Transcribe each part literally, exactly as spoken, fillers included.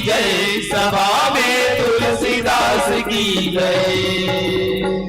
जय सभा में तुलसीदास की जय।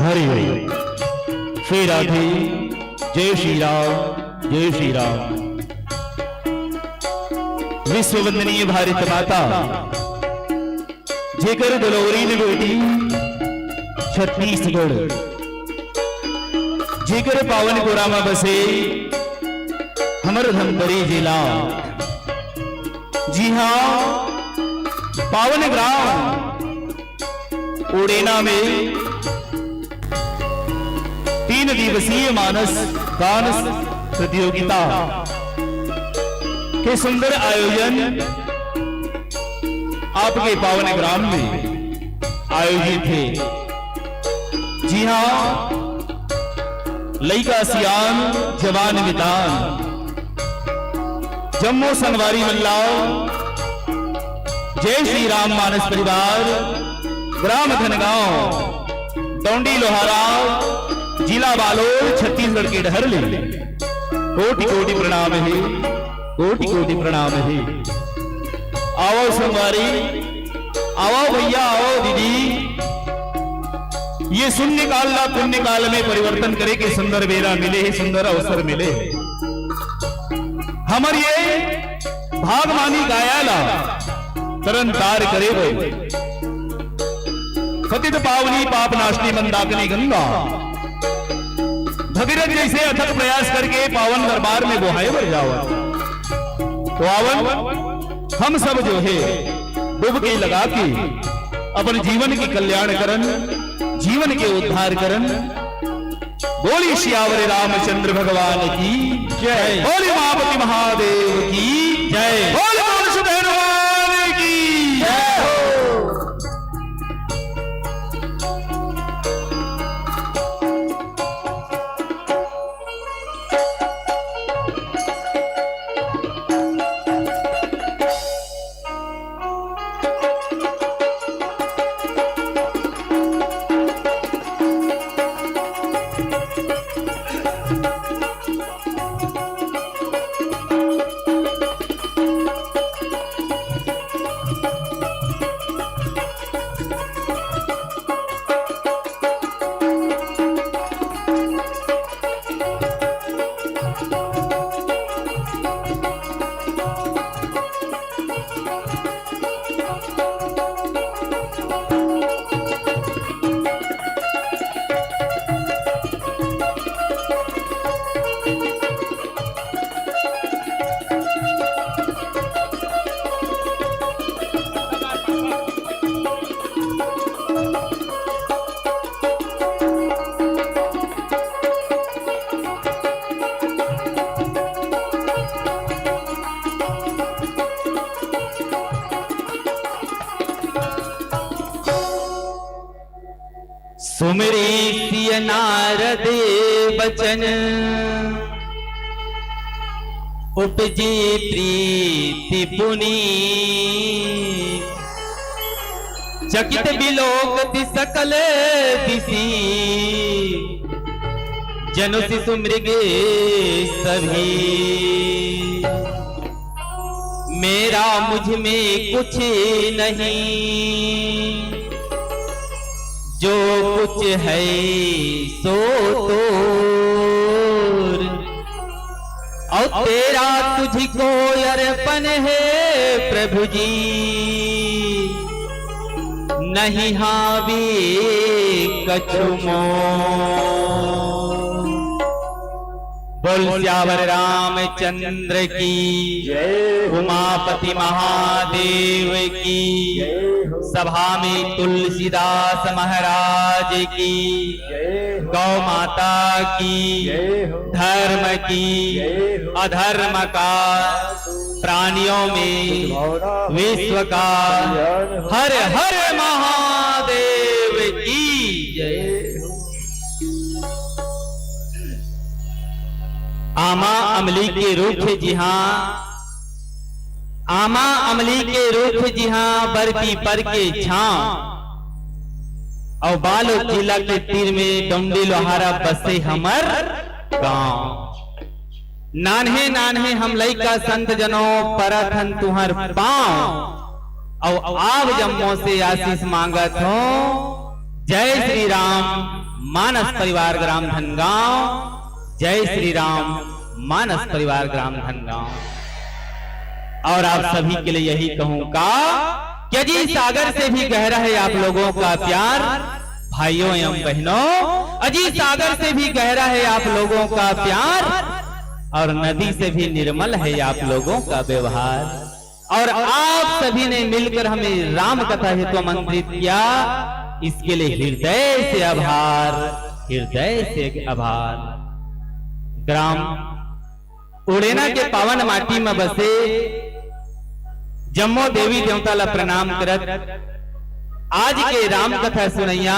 हरि हरि। श्री राधे। जय श्री राम। जय श्री राम। विश्व वंदनीय भारत माता, जेकर दुलौरी बेटी छत्तीसगढ़, जेकर पावन गोरा म बसे हमर धमतरी जिला। जी हाँ, पावन ग्राम उड़ेना में तीन दिवसीय मानस गान प्रतियोगिता के सुंदर आयोजन आपके पावन ग्राम में आयोजित हे। जी हाँ, लइका सियान, जवान मितान, जम्मो संगवारी मन ला जय श्री राम मानस परिवार, ग्राम धनगांव, डौंडी लोहारा, जिला बालोद, छत्तीसगढ़ के डहर ले कोटि कोटि प्रणाम हे, कोटि कोटि प्रणाम हे। आवव संगवारी, आवव भैया, आवव दीदी, ये शून्य काल ला पुण्य काल में परिवर्तन करे के सुंदर बेरा मिले हे, सुंदर अवसर मिले हे। हमर ये भागमानी काया ला तरन तार करे बर पतित पावनी पाप नाशनी मंदाकिनी गंगा भगीरथ जैसे अथक प्रयास करके पावन दरबार में बोहाए बर जावत। तो आवव, हम सब जो हे डुबकी लगा के अपन जीवन के कल्याण करन, जीवन के उद्धार करन। बोली सियावर रामचंद्र भगवान की जय। बोली उमापति महादेव की जय। बोली मानस हनुमान की जय हो। सुमिरि सिय नारद बचन, उपजी प्रीति पुनीत। चकित बिलोकति सकल दिसि, जनु शिशु मृग सभी। मेरा मुझ में कुछ नहीं, जो कुछ है सो तोर। और तेरा तुझको अर्पण है प्रभु जी, नहीं हावी कछु मोर। बोल सियावर रामचंद्र की, जय हो। उमापति महादेव की, जय हो। सभा में तुलसीदास महाराज की, जय हो। गौ माता की, जय हो। धर्म की, जय हो। अधर्म का, प्राणियों में, विश्व का, हर हर महादेव की जय। आमा अमली के रुख जिहां, आमा अमली के रुख जिहां, बर पीपर के छांव, अउ बालोद जिला के तीर में डोंडी लोहारा बसे हमर गांव। नान्हे नान्हे हम लइका संत जनों, परत हन तुंहर पांव, अउ आप जम्मो से आशीष मांगत हों। जय श्री राम मानस परिवार ग्राम धनगांव, जय श्री राम मानस परिवार ग्राम धनगांव। और आप सभी के लिए यही कहूंगा कि अजी सागर से भी गहरा है आप लोगों का प्यार, भाइयों एवं बहनों, अजी सागर से भी गहरा है आप लोगों का प्यार और नदी से भी निर्मल है आप लोगों का व्यवहार। और आप सभी ने मिलकर हमें राम कथा हेतु आमंत्रित किया, इसके लिए हृदय से आभार, हृदय से आभार। ग्राम उड़ेना के पावन माटी म बसे जम्मो देवी देवता ला प्रणाम करत, आज के राम कथा सुनैया,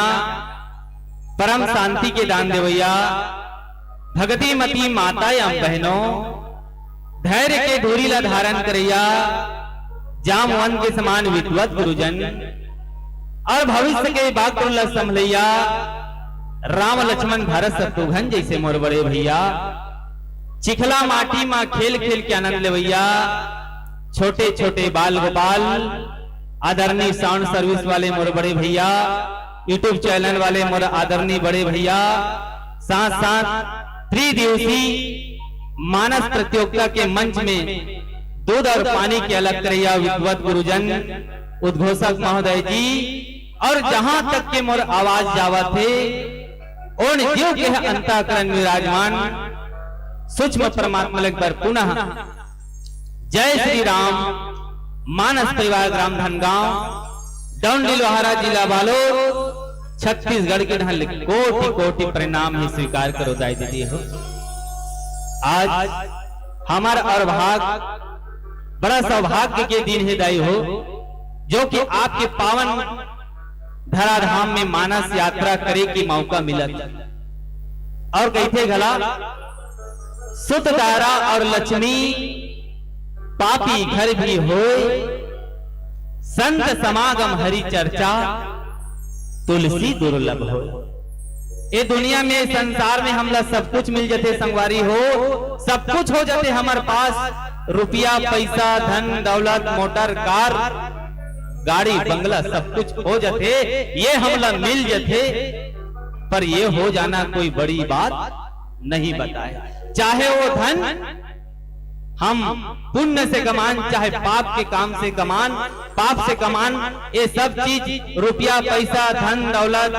परम शांति के दान देवैया, भगती मती माता एवं बहनों, धैर्य के डोरी ला धारण करैया, जामवन के समान विद्वत गुरुजन, और भविष्य के बागडोर ला संभलैया, राम लक्ष्मण भरत शत्रुघ्न जैसे मोर बड़े भैया, चिखला माटी मा खेल खेल के आनंद लेवैया, छोटे छोटे बाल गोपाल, आदरणीय साउंड सर्विस वाले मोर बड़े भैया, YouTube चैनल वाले मोर आदरणीय बड़े भैया, साथ साथ त्रिदिवसीय मानस प्रतियोगिता के मंच में दूध और पानी के अलग करैया विद्वत गुरुजन, उद्घोषक महोदय जी, और जहां तक के मोर आवाज जावत हे, ओन जीव के अंतःकरण विराजमान सूक्ष्म परमात्मा ल एक बार पुनः जय श्री राम। मानस परिवार ग्राम धनगांव, डौंडी लोहारा, जिला बालोद, छत्तीसगढ़ के ढंग कोटि कोटि प्रणाम ही स्वीकार करो दाई दीदी हो। आज हमार और भाग बड़ा सौभाग्य के दिन हे दाई हो, जो कि आपके पावन धराधाम में मानस यात्रा करे के मौका मिलत। और कहिथे घला, सुत दारा और लक्ष्मी पापी घर भी होय, संत समागम हरि चर्चा तुलसी दुर्लभ होय। ए दुनिया में, संसार में हमला सब कुछ मिल जथे संगवारी हो, सब कुछ हो जथे हमर पास, रुपया, पैसा, धन, दौलत, मोटर, कार, गाड़ी, बंगला, सब कुछ हो जथे, ये हमला मिल जथे, पर ये हो जाना कोई बड़ी बात नहीं बताए। चाहे वो धन हम पुण्य से कमान, चाहे पाप के काम से कमान, पाप से कमान, ये सब चीज, रुपया, पैसा, धन, दौलत,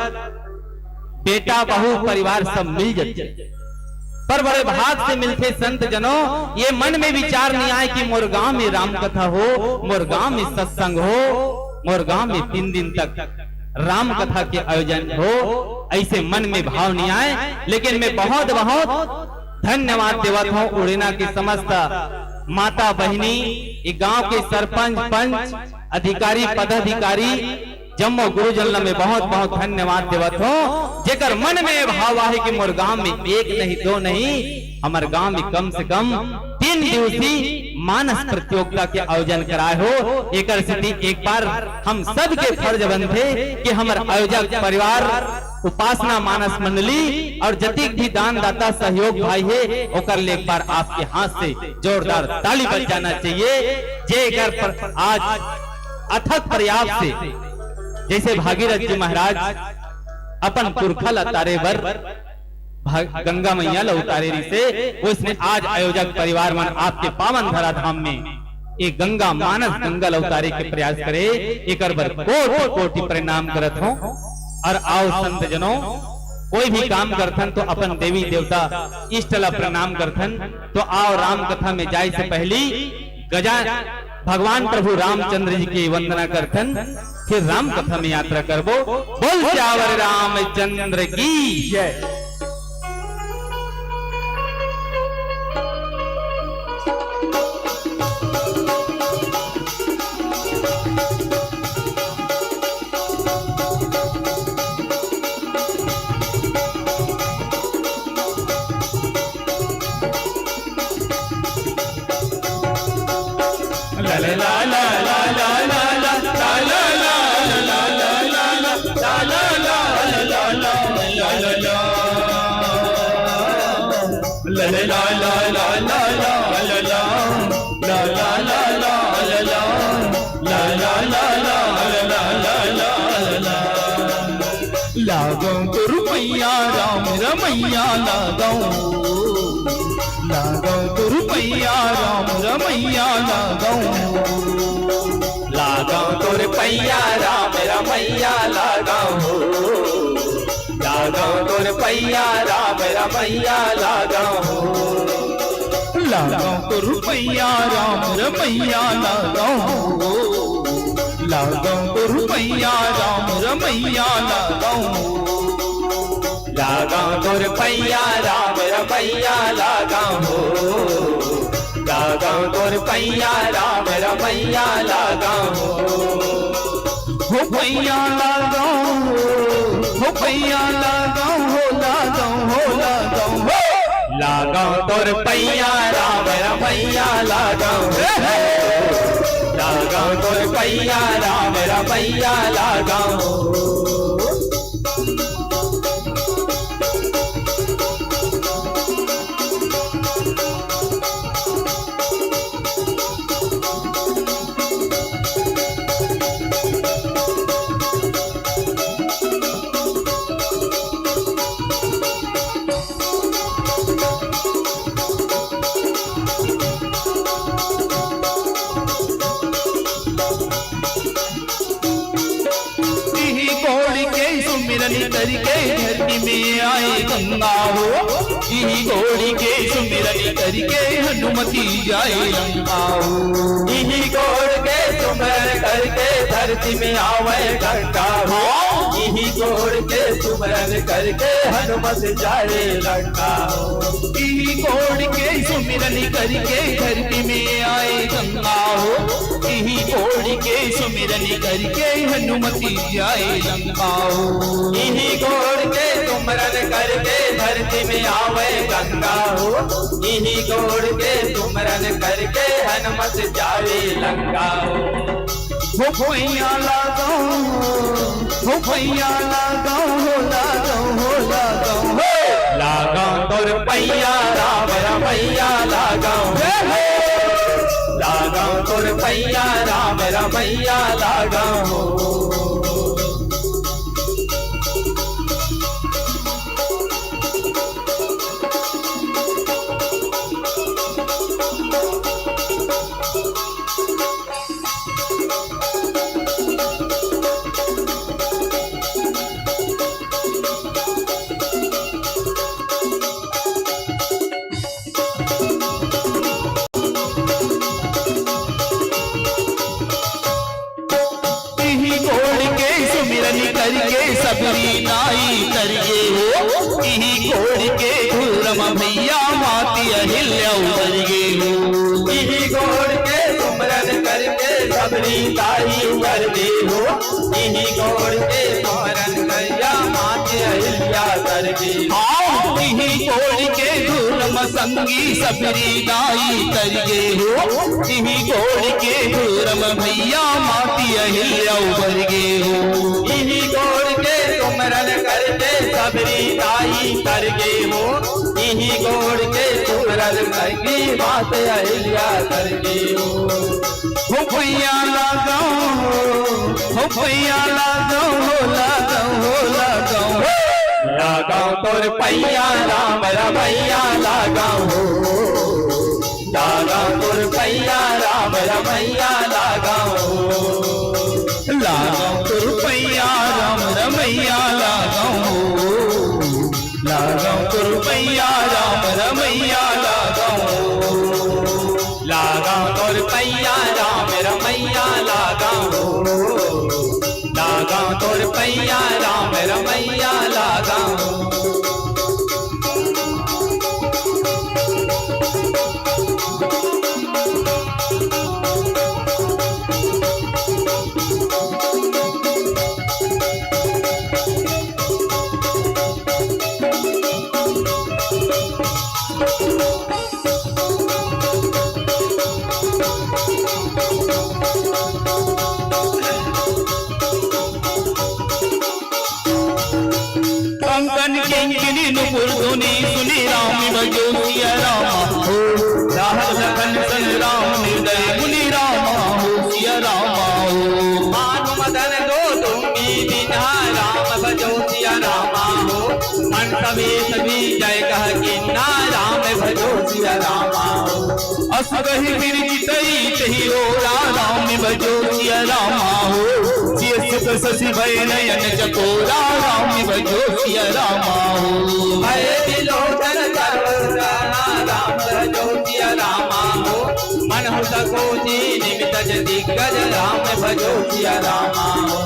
बेटा, बहू, परिवार सब मिल जथे, पर बड़े भाग से मिलथे संत जनों। ये मन में विचार नहीं आए कि मोर गांव में राम कथा हो, मोर गांव में सत्संग हो, मोर गांव में तीन दिन तक राम कथा के आयोजन हो, ऐसे मन में भाव नहीं आए। लेकिन मैं बहुत बहुत धन्यवाद देवत हूँ उड़ीना के समस्त माता बहिनी, ये गांव के सरपंच, पंच, अधिकारी, पदाधिकारी, जम्मो गुरुजन ला मैं बहुत बहुत धन्यवाद देवत हूँ, जेकर मन में ये भाव आहे कि मोर गांव में एक नहीं, दो नहीं, हमर गांव में कम से कम तीन दिवसीय मानस प्रतियोगिता के आयोजन कराए हो। एकर सेती एक बार हम सब के फर्ज बनथे कि हमर आयोजक परिवार, उपासना मानस मंडली और जतिक भी दानदाता सहयोग भाई हे, ओकर ले एक बार आपके हाथ से जोरदार ताली बज जाना चाहिए, जे एकर पर आज अथक प्रयास से, जैसे भागीरथ जी महाराज अपन पुरखा ला तारे बर भा-, गंगा मैया ला उतारे रिसे, ओइसने आज आयोजक परिवार मन आपके पावन धराधाम में ये गंगा मानस गंगा ला उतारे के प्रयास करे, एकर बर कोटि कोटि प्रणाम करत हूँ। और आओ संत जनों, कोई भी काम करथन तो अपन देवी देवता इष्ट ला प्रणाम करथन। तो आओ राम कथा में जाए से पहली गजा भगवान प्रभु रामचंद्र जी की वंदना करथन, फिर राम कथा में यात्रा करबो। बोल सियावर रामचंद्र की जय। लागव तोर पैया राम रमैया लागव, लागव तोर पैया राम रमैया लागव, लागव तोर पैया राम रमैया लागव, लागव तोर पैया राम रमैया लागव, लागव तोर पैया राम रमैया लागव, लागव तोर पैया राम रमैया लागव, लागव तोर पैया राम रमैया लागव, लागव तोर पैया राम रमैया लागव। हो पैया लागव, हो पैया लागव, हो लागव, हो लागव, हो। लागव तोर पैया राम रमैया लागव। हे, हे। लागव तोर पैया राम रमैया लागव। इही गोड़ के सुमिरन करके धरती में आए गंगा हो। इही गोड़ के सुमिरन करके हनुमती जाए लंका हो। इही गोड़ के सुमिरन करके धरती में आवे गंगा हो। इही गोड़ के सुमिरन करके हनुमत जाए लंका हो। इही गोड़ के सुमिरन करके धरती में आए गंगा हो। इही गोड़ के सुमिरन करके हनुमती जाए लंका हो। इही गोड़ के सुमिरन करके धरती में आवे गंगा हो। इही गोड़ के सुमिरन करके हनुमत जाए लंका हो। हो पैया लागंव हो, हो पैया लागंव हो, लागंव हो, लागंव हो। लागंव तोर पैया राम रमैया लागंव हो। लागंव तोर पैया राम रमैया लागंव हो। इही गोड़ के सुमिरन करके सबरी दाई तर गे हो। इही गोड़ के धूर म भैया माती अहिल्या उबर गे हो। इही गोड़ के सुमिरन करके सबरी दाई उबर गे हो। इही गोड़ के सुमिरन भैया माती अहिल्या तर गे हो। हाँ, इही गोड़ के धूर म संगी सबरी दाई तर गे हो। इही गोड़ के धूर म भैया माती अहिल्या उबर गे हो। इही गोड़ के सुमिरन करके सबरी दाई तर गे हो। इही गोड़ के सुमिरन करके माती अहिल्या तर गे हो। हो पैया लागंव हो, हो पैया लागंव हो, लागंव हो, लागंव हो। लागंव तोर पैया राम रमैया लागंव हो। लागंव तोर पैया राम रमैया लागंव हो। लागंव तोर पैया राम रमैया लागंव हो। लागंव तोर पैया राम रमैया लागंव हो। लागंव तोर पैया राम रमैया लागंव हो। लागंव तोर पैया राम रमैया लागंव हो। कंकन किंकिनी नुपुर धुनी सुनी राम भजो सिया रामा हो। राहत लखन सन राम हृदय मुनि रामा हो सिया रामा हो। भानु मदन दो तुम्ही दीन्हा राम भजो सिया रामा हो। मन समेत विजय कह किन्ना राम भजो सिया रामा हो। अस कहि बिरजितई तहि ओला राम भजो सिया रामा हो। सिय सुख शशि भय नयन चकोरा राम भजो सिया रामा हो। भय विलोचन सर्व राम भजो सिया रामा हो। मन हो सको जी निमित दिग्गज राम भजो सिया रामा हो।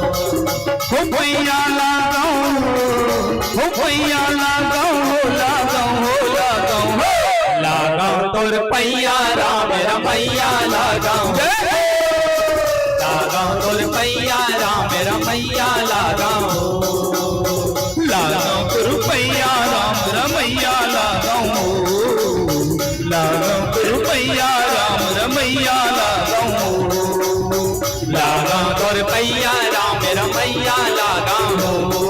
हो पैया लागंव हो, हो पैया लागंव हो, लागंव हो, लागंव हो। लागंव तोर पैया राम रमैया लागंव हो। जय हो। लागंव तोर पैया राम रमैया लागंव हो। लागंव तोर पैया राम रमैया लागंव हो। लागंव तोर पैया राम रमैया लागंव हो। लागंव तोर पैया राम रमैया लागंव हो।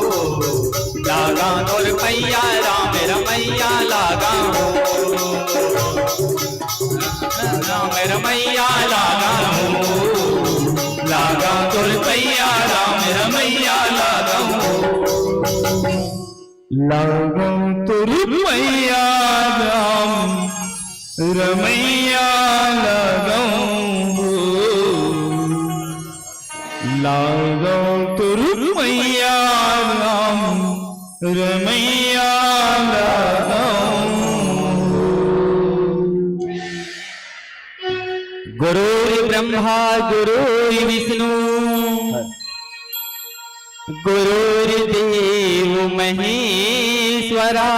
लागंव तोर पैया राम रमैया लागंव हो। राम रमैया लागंव हो। लागंव तोर पैया राम रमैया लागंव हो। लागंव तोर पैया राम रमैया लागंव हो। लागंव तोर पैया राम रमैया लागंव हो। गुरुर्ब्रह्मा गुरुर्विष्णु गुरुर्देव महेश्वरा।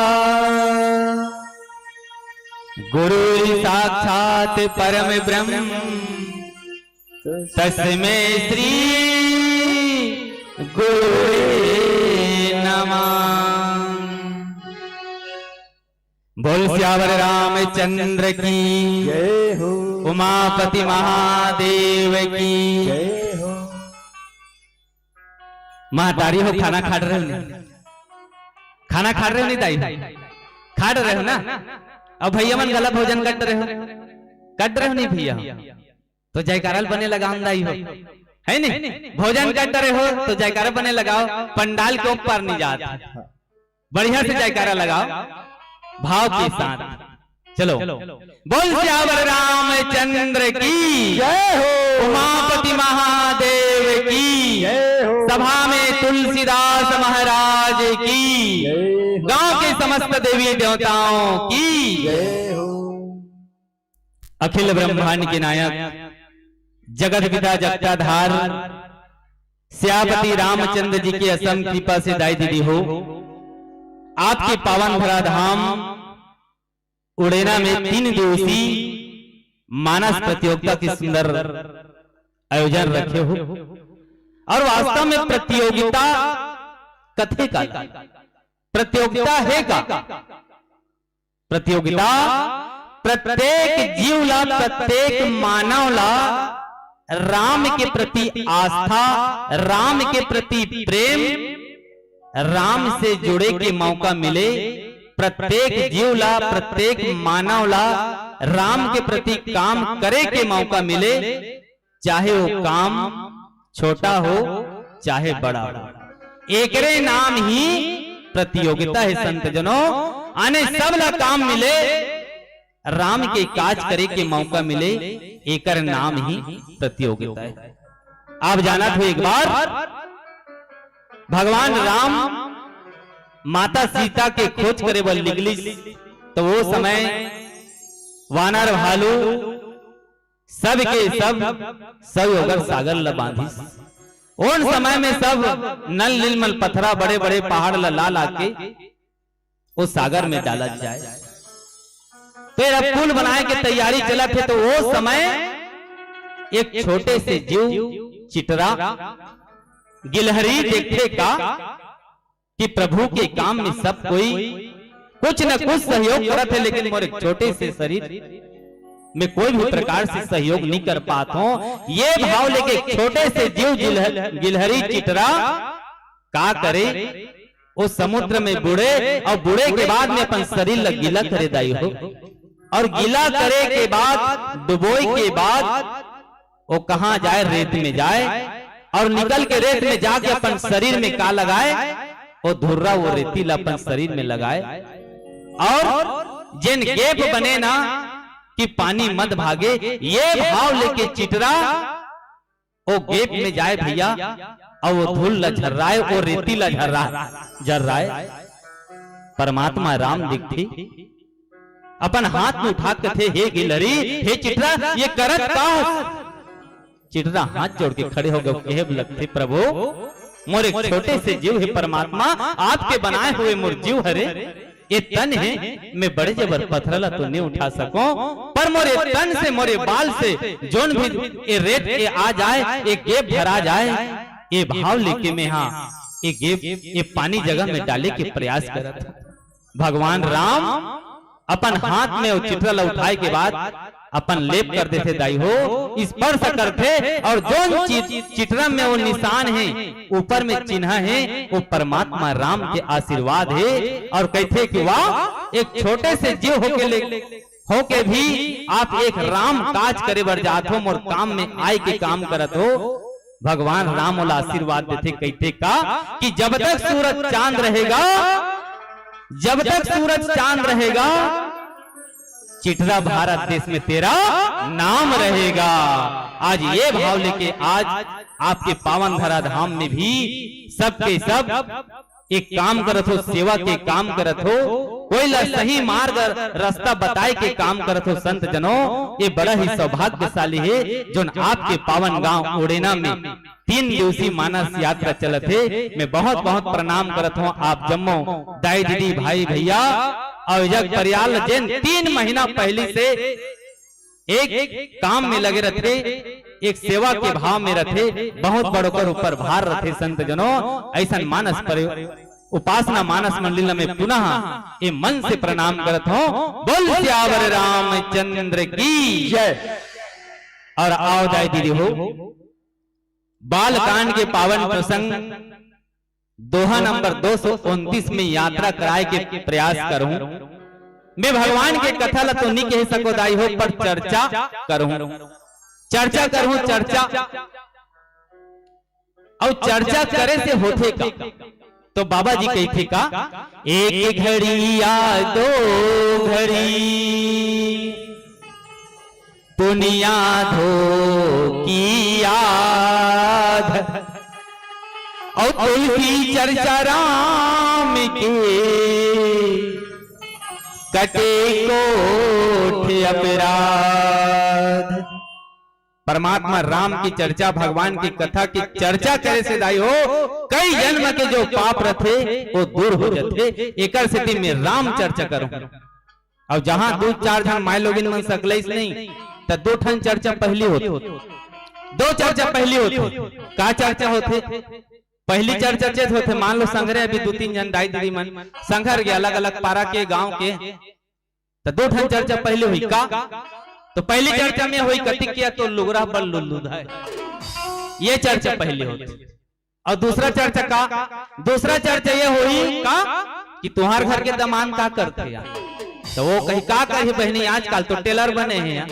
गुरुर्साक्षात् परम ब्रह्म तस्मै श्री गुरुवे नमः। बोल सियावर रामचंद्र की, जय हो। उमापति महादेव की, जय हो। महतारी हो, खाना खात रहे हो नहीं? खाना खात रहे हो नहीं दाई? खात रहे हो ना? अब भैया मन गला भोजन करत रहे हो, करत रहे हो नहीं भैया? तो जयकारा बने लगाओ दाई हो, है नहीं? भोजन करत रहे हो तो जयकारा बने लगाओ, पंडाल के ऊपर नहीं जात। बढ़िया से जयकारा लगाओ भाव के साथ। चलो, बोल सियावर रामचंद्र की, जय हो। उमापति महादेव की, जय हो। सभा में तुलसीदास महाराज की, जय हो। गांव के समस्त देवी देवताओं की, जय हो। अखिल ब्रह्मांड के नायक, जगत पिता जगताधार, सियापति रामचंद्र जी के असम कृपा से दाई दीदी हो, आपके पावन भरा धाम उड़ेना में तीन दिवसीय मानस प्रतियोगिता के सुंदर आयोजन रखे हो। और वास्तव में प्रतियोगिता कथे का, प्रतियोगिता है का? प्रतियोगिता प्रत्येक जीव ला, प्रत्येक मानव ला राम के प्रति आस्था, राम के प्रति प्रेम, राम से जुड़े के मौका मिले। प्रत्येक जीव ला, प्रत्येक मानव ला राम के प्रति काम करे के मौका मिले, चाहे वो काम छोटा हो, चाहे बड़ा हो, एकरे नाम ही प्रतियोगिता है संत जनों। आने सब ला काम मिले, राम के काज करे के मौका मिले, एकर नाम ही प्रतियोगिता है। आप जानत हो, एक बार भगवान राम माता सीता के खोज करे बर निकलिस, तो वो समय वानर भालू सब के सब सौ ओकर सागर ल बांधिस। ओन समय में सब नल नीलमल पथरा, बड़े बड़े पहाड़ ल ला ला के वो सागर में डालत जाए। तो ये पुल बनाए के तैयारी चलत हे, तो वो समय एक छोटे से जीव चिटरा गिलहरी देखथे का कि प्रभु के काम में सब कोई कुछ न कुछ सहयोग करत हे, लेकिन मोर एक छोटे से शरीर में कोई भी प्रकार से सहयोग नहीं कर पात हों। ये भाव लेके एक छोटे से जीव गिलह-, गिलहरी चिटरा का करे, वो समुद्र में बुड़े और बुड़े के बाद में अपन शरीर ला गीला करे दाई हो, और गीला करे के बाद, डुबोए के बाद वो कहाँ जाए? रेत में जाए, और निकल के रेत में जाके अपन शरीर में का लगाए? वो धुर्रा, वो रेती ला अपन शरीर में लगाए। और जेन गेप बने ना कि पानी मत भागे, ये भाव लेके चिटरा वो गेप में जाए भैया, और वो धूल ला झर्राए, वो रेती ला झर्रा, झर्राए। परमात्मा राम दिखथे, अपन हाथ में उठा के कथे, "हे गिलहरी, हे चिटरा, ये करत का हस?" चिटरा हाथ जोड़ के खड़े हो गए, कहे लगथे, "प्रभु, मोर एक छोटे से जीव हे परमात्मा, आपके बनाए हुए मोर जीव हरे, ये तन हे, मैं बड़े जबर पथरा ला तो नहीं उठा सकों, पर मोर ये तन से, मोर ये बाल से जोन भी ये रेत ये आ जाए, ये गेप भरा जाए, ये भाव लेके मैं हा ये गेप ये पानी जगह में डाले के प्रयास करत हूँ।" भगवान राम अपन हाथ में वो चिटरा ला उठाए के बाद अपन लेप कर देथे दाई हो, स्पर्श करथे, और जोन चि-, चिटरा में वो निशान हे, ऊपर में चिन्ह हे, वो परमात्मा राम के आशीर्वाद हे। और कहिथे कि वाह, एक छोटे से जीव होके ले, होके भी आप एक राम काज करे बर जात हो, मोर काम में आए के काम करत हो। भगवान राम ओला आशीर्वाद देथे, कहिथे का कि जब तक सूरज चांद रहेगा, जब तक सूरज चांद रहेगा, चिटरा भारत देश में तेरा नाम रहेगा। आज ये भाव लेके आज आपके पावन धरा धाम में भी सबके सब एक काम करत हो, सेवा के काम करत हो, कोई ला सही मार्ग रास्ता बताए के काम करत हो संत जनों, ये बड़ा ही सौभाग्यशाली हे, जोन आपके पावन गांव उड़ेना में तीन दिवसीय मानस यात्रा चलत हे। मैं बहुत बहुत प्रणाम करत हूँ आप जम्मो दाई दीदी भाई भैया, और जग परियाल जेन तीन महीना पहली से एक काम में लगे रथे, एक सेवा के भाव में रथे, बहुत बड़ ओकर ऊपर भार रथे। संत जनों, ऐसन मानस पर उपासना मानस मंडली में पुनः ये मन से प्रणाम करत हूँ। बोल सियावर रामचंद्र की जय। और आओ दाई दीदी हो, बालकांड के पावन प्रसंग दोहा नंबर दो सौ उनतीस में यात्रा कराए के प्रयास करूं। मैं भगवान के कथा ला तो नहीं कह सको दाई हो, पर चर्चा करूं। चर्चा करूं, चर्चा। अउ चर्चा करे से होथे का? तो बाबा जी कहिथे का, एक घड़ी या दो घड़ी पुनिया धो की याद, अउ तुलसी चर्चा राम के कटे कोठ अपराध। परमात्मा राम की चर्चा, भगवान की कथा की चर्चा करे से दाई हो, कई जन्म के जो पाप रथे, वो दूर हो जथे। एकर सेती मैं राम चर्चा करूं। अउ जहां दू चार झन माय लोगिन मन सकलइस नहीं, त दू ठन चर्चा पहिली होथे, दो चर्चा पहिली होथे। का चर्चा होथे? पहिली चर्चा चेत होथे, मान लो संघरे अभी दू तीन झन दाई दीदी मन संघर के, अलग-अलग पारा के, गांव के, त दू ठन चर्चा पहिली होही का? तो पहिली चर्चा में होही कतिक के तो लुगरा बल लुल्लू धाय, ये चर्चा पहिली होथे। अउ दूसरा चर्चा का? दूसरा चर्चा ये होही का कि तुंहर घर के दमांद का करथे यार? त वो कही, का कही बहिनी, आजकल तो टेलर बने हे यार,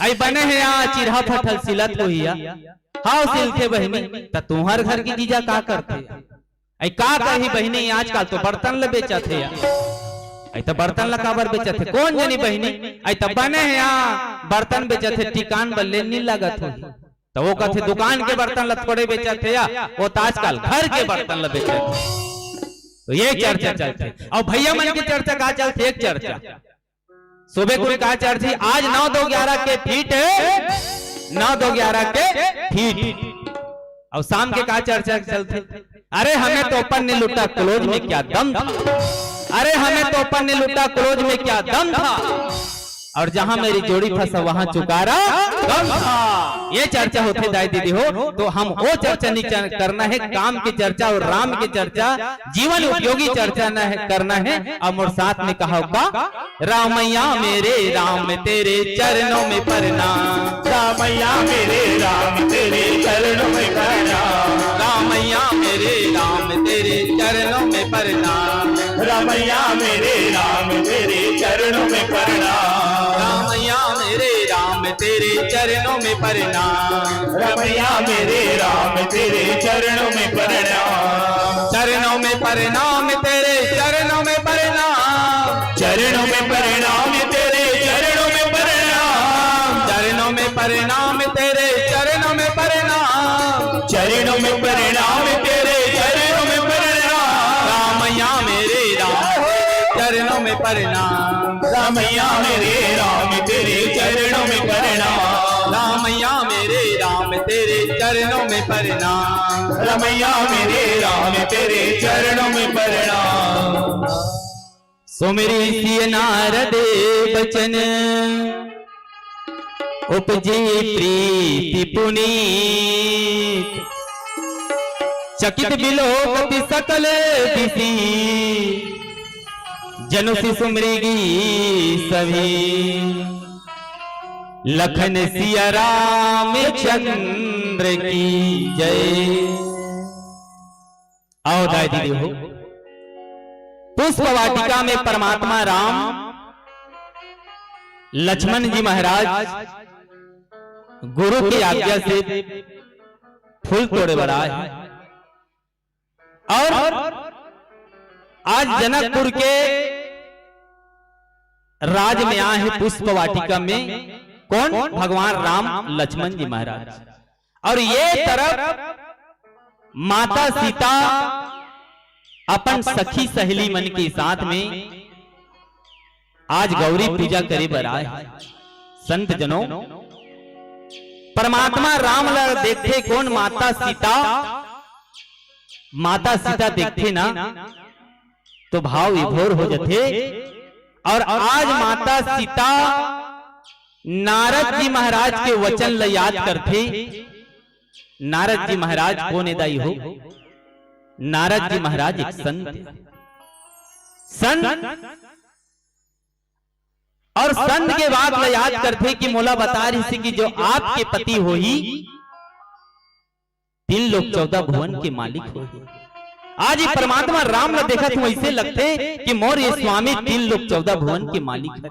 अई बने हे यार, चिरहा फटल सिलत होही यार। हाव सिलथे बहिनी, त तुंहर घर के जीजा का करथे? अई का कही बहिनी, आजकल तो बर्तन ल बेचत हे यार। अई त बर्तन ल काबर बेचत हे? कोन जनी बहिनी, अई त बने हे यार, बर्तन बेचत हे, टिकान बर ले नी लागत होही। त वो कथे, दुकान के बर्तन ल थोड़े बेचत हे यार, वो त आजकल घर के बर्तन ल बेचत हे। तो ये चर्चा चलथे। अउ भैया मन के चर्चा का चलथे? एक चर्चा सुबह कुल का चर्चा, आज नौ दो ग्यारह के फिट हे, नौ दो ग्यारह के फिट। अउ शाम के का चर्चा चलथे? अरे हमें तो अपन ने लूटा क्लोज में क्या दम था, अरे हमें तो अपन ने लूटा क्लोज में क्या दम था, और जहां मेरी जोड़ी फंसा वहां चुकारा कम था। ये चर्चा होथे दाई दीदी हो, तो हम वो चर्चा नहीं चर-, करना हे, काम की चर्चा अउ राम की चर्चा, जीवन उपयोगी चर्चा न हे, करना हे। अउ मोर साथ में कहा का, रामैया मेरे राम तेरे चरणों में प्रणाम। रामैया मेरे राम तेरे चरणों में प्रणाम। रामैया मेरे राम तेरे चरणों में प्रणाम। रामैया मेरे राम तेरे चरणों में प्रणाम। रामैया मेरे राम तेरे चरणों में प्रणाम। रामैया मेरे राम तेरे चरणों में प्रणाम। चरणों में प्रणाम तेरे, चरणों में प्रणाम। चरणों में प्रणाम तेरे, चरणों में प्रणाम। चरणों में प्रणाम तेरे, चरणों में प्रणाम। चरणों में प्रणाम तेरे, चरणों में प्रणाम। रामैया मेरे राम, चरणों में प्रणाम। रामैया मेरे राम तेरे चरणों में प्रणाम। रामैया मेरे राम तेरे चरणों में प्रणाम। रामैया मेरे राम तेरे चरणों में प्रणाम। सुमिरि सिय नारद बचन, उपजी प्रीति पुनीत। चकित बिलोकत सकल दिसि, जनु सि सुमिरि गीत सभी। लखन सिया रामचंद्र की जय। अउ दाई दीदी हो, पुष्प वाटिका में परमात्मा राम, लक्ष्मण जी महाराज गुरु की आज्ञा से फूल तोड़े बर आए हे। अउ आज जनकपुर के राज में आए हे पुष्प वाटिका में। कौन? भगवान राम, लक्ष्मण जी महाराज। अउ ये तरफ माता सीता अपन सखी सहेली मन के साथ में आज गौरी पूजा करे बर आए हे। संत जनों, परमात्मा राम ला देखथे कौन? माता सीता। माता सीता देखथे ना, तो भाव विभोर हो जथे। अउ आज माता सीता नारद जी महाराज के वचन ला याद करथे। नारद जी महाराज कौन ए दाई हो? नारद जी महाराज एक संत हे। संत अउ संत के बात ला याद करथे कि मोला बता रहिस हे कि जो आपके पति होही, तीन लोक चौदह भुवन के मालिक होही। आज ये परमात्मा राम ला देखत हूं, ऐसे लगथे कि मोर ये स्वामी तीन लोक चौदह भुवन के मालिक हे।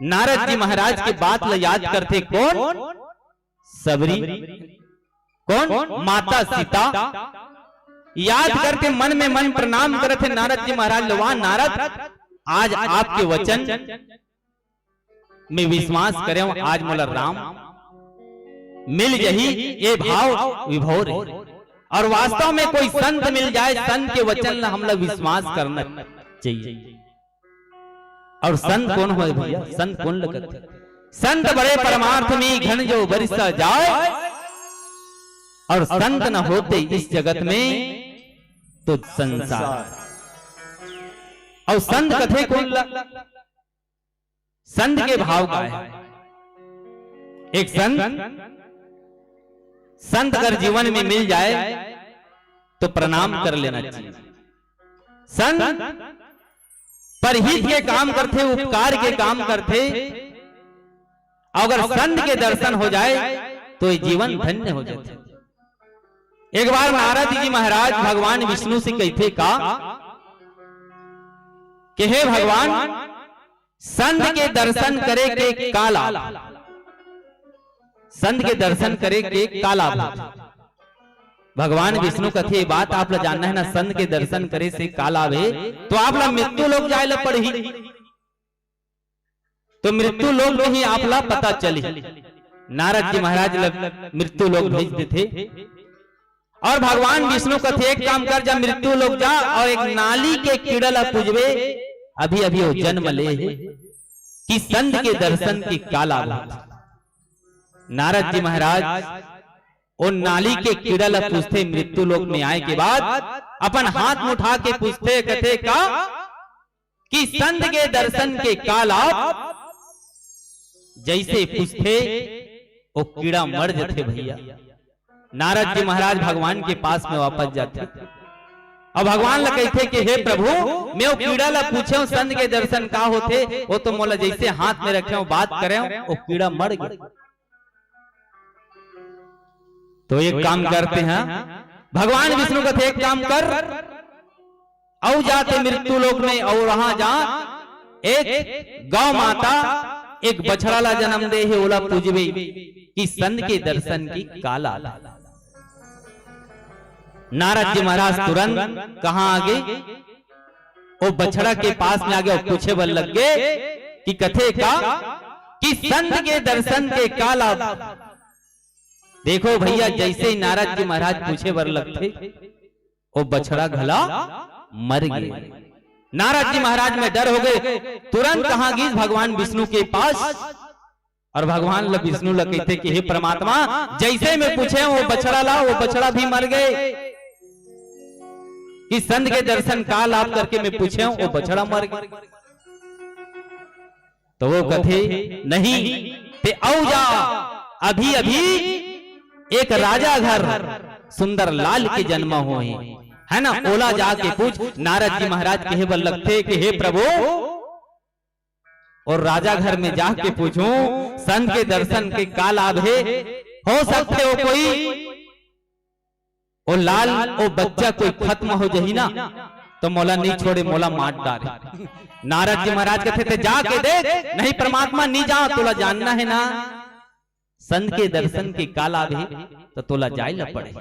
नारद जी महाराज के बात ला याद करथे कोन? सबरी। कोन? माता सीता। याद करथे, मन में मन प्रणाम करथे नारद जी महाराज ला, "वाह नारद, आज आपके वचन में विश्वास करेंव, आज मोला राम मिल जही, ये भाव विभोर हे।" और वास्तव में कोई संत मिल जाए, संत के वचन ला हमला विश्वास करना चाहिए। और संत कोन होय भैया? संत कोन लगत हे? संत बड़े परमार्थ में घन जो बरिसा जाए, और संत न होते इस जगत में तो संसार। और संत कथे कोन ला? संत के भाव का हे? एक संत, संत अगर जीवन में मिल जाए तो प्रणाम कर लेना चाहिए। संत परहित के काम करथे, उपकार के काम करथे। अगर संत के दर्शन हो जाए तो ये जीवन धन्य हो जाथे। एक बार नारद जी महाराज भगवान विष्णु से कहिथे का कि हे भगवान, संत के दर्शन करे के का लाभ? संत के दर्शन करे के का लाभ होथे? भगवान विष्णु कथे, "ये बात आप ला जानना हे ना, संत के दर्शन करे से का लाभ हे, तो आप ला मृत्यु लोक जाए ला पड़ही।" तो मृत्यु लोक में ही आप ला पता चली। नारद जी महाराज ला मृत्यु लोक भेज देथे और भगवान विष्णु कथे, "एक काम कर, जा मृत्यु लोक जा और एक नाली के कीड़ा ला पूजबे, अभी अभी वो जन्म ले हे कि संत के दर्शन के का लाभ होथे।" नारद जी महाराज वो नाली के कीड़ा ला पूजथे, मृत्यु लोक में आए के बाद अपन हाथ उठा के पूजथे, कथे का कि संत के दर्शन के का लाभ? जैसे पूजथे, वो कीड़ा मर जथे भैया। नारद जी महाराज भगवान के पास में वापस जाथे। अब भगवान ला कहिथे कि हे प्रभु, मैं वो कीड़ा ला पूछेंव, संत के दर्शन का होथे, वो तो मोला जैसे हाथ में रखेंव, बात करेंव, वो कीड़ा मर गे। तो एक काम करते हैं, भगवान विष्णु कथे, "एक काम कर, अउ जाते मृत्यु लोक में, अउ वहां जा, एक गौ माता एक बछड़ा ला जन्म दे हे, ओला पूजबे कि संत के दर्शन के का लाभ।" नारद जी महाराज तुरंत कहां आगे? वो बछड़ा के पास में आगे और पूछे बर लग गे कि कथे का कि संत के दर्शन के का लाभ। देखो भैया, जैसे ही नारद जी महाराज पूछे बर लगथे, वो बछड़ा घला मर गे। नारद जी महाराज में डर हो गे, तुरंत कहां गिस? भगवान विष्णु के पास। और भगवान ल, विष्णु ल कहिथे कि हे परमात्मा, जैसे मैं पूछेंव वो बछड़ा ला, वो बछड़ा भी मर गे। कि संत के दर्शन का लाभ करके मैं पूछेंव, वो बछड़ा मर गे। तो वो कथे, "नहीं, ते अउ जा, अभी अभी एक राजा घर सुंदर लाल के जन्म होय हे, है ना, ओला जाके पूछ।" नारद जी महाराज कहे बर लगथे कि हे प्रभु, और राजा घर में जाके पूछूं, संत के दर्शन के का लाभ हे? हो सकथे वो कोई, वो लाल, वो बच्चा कोई खत्म हो जही ना, तो मोला नहीं छोड़े, मोला मार डारे। नारद जी महाराज कथे, "ते जाके देख।" "नहीं परमात्मा, नहीं जांव।" "तोला जानना हे ना, संत के दर्शन के का लाभ हे, तो तोला जाय ल पड़ही।"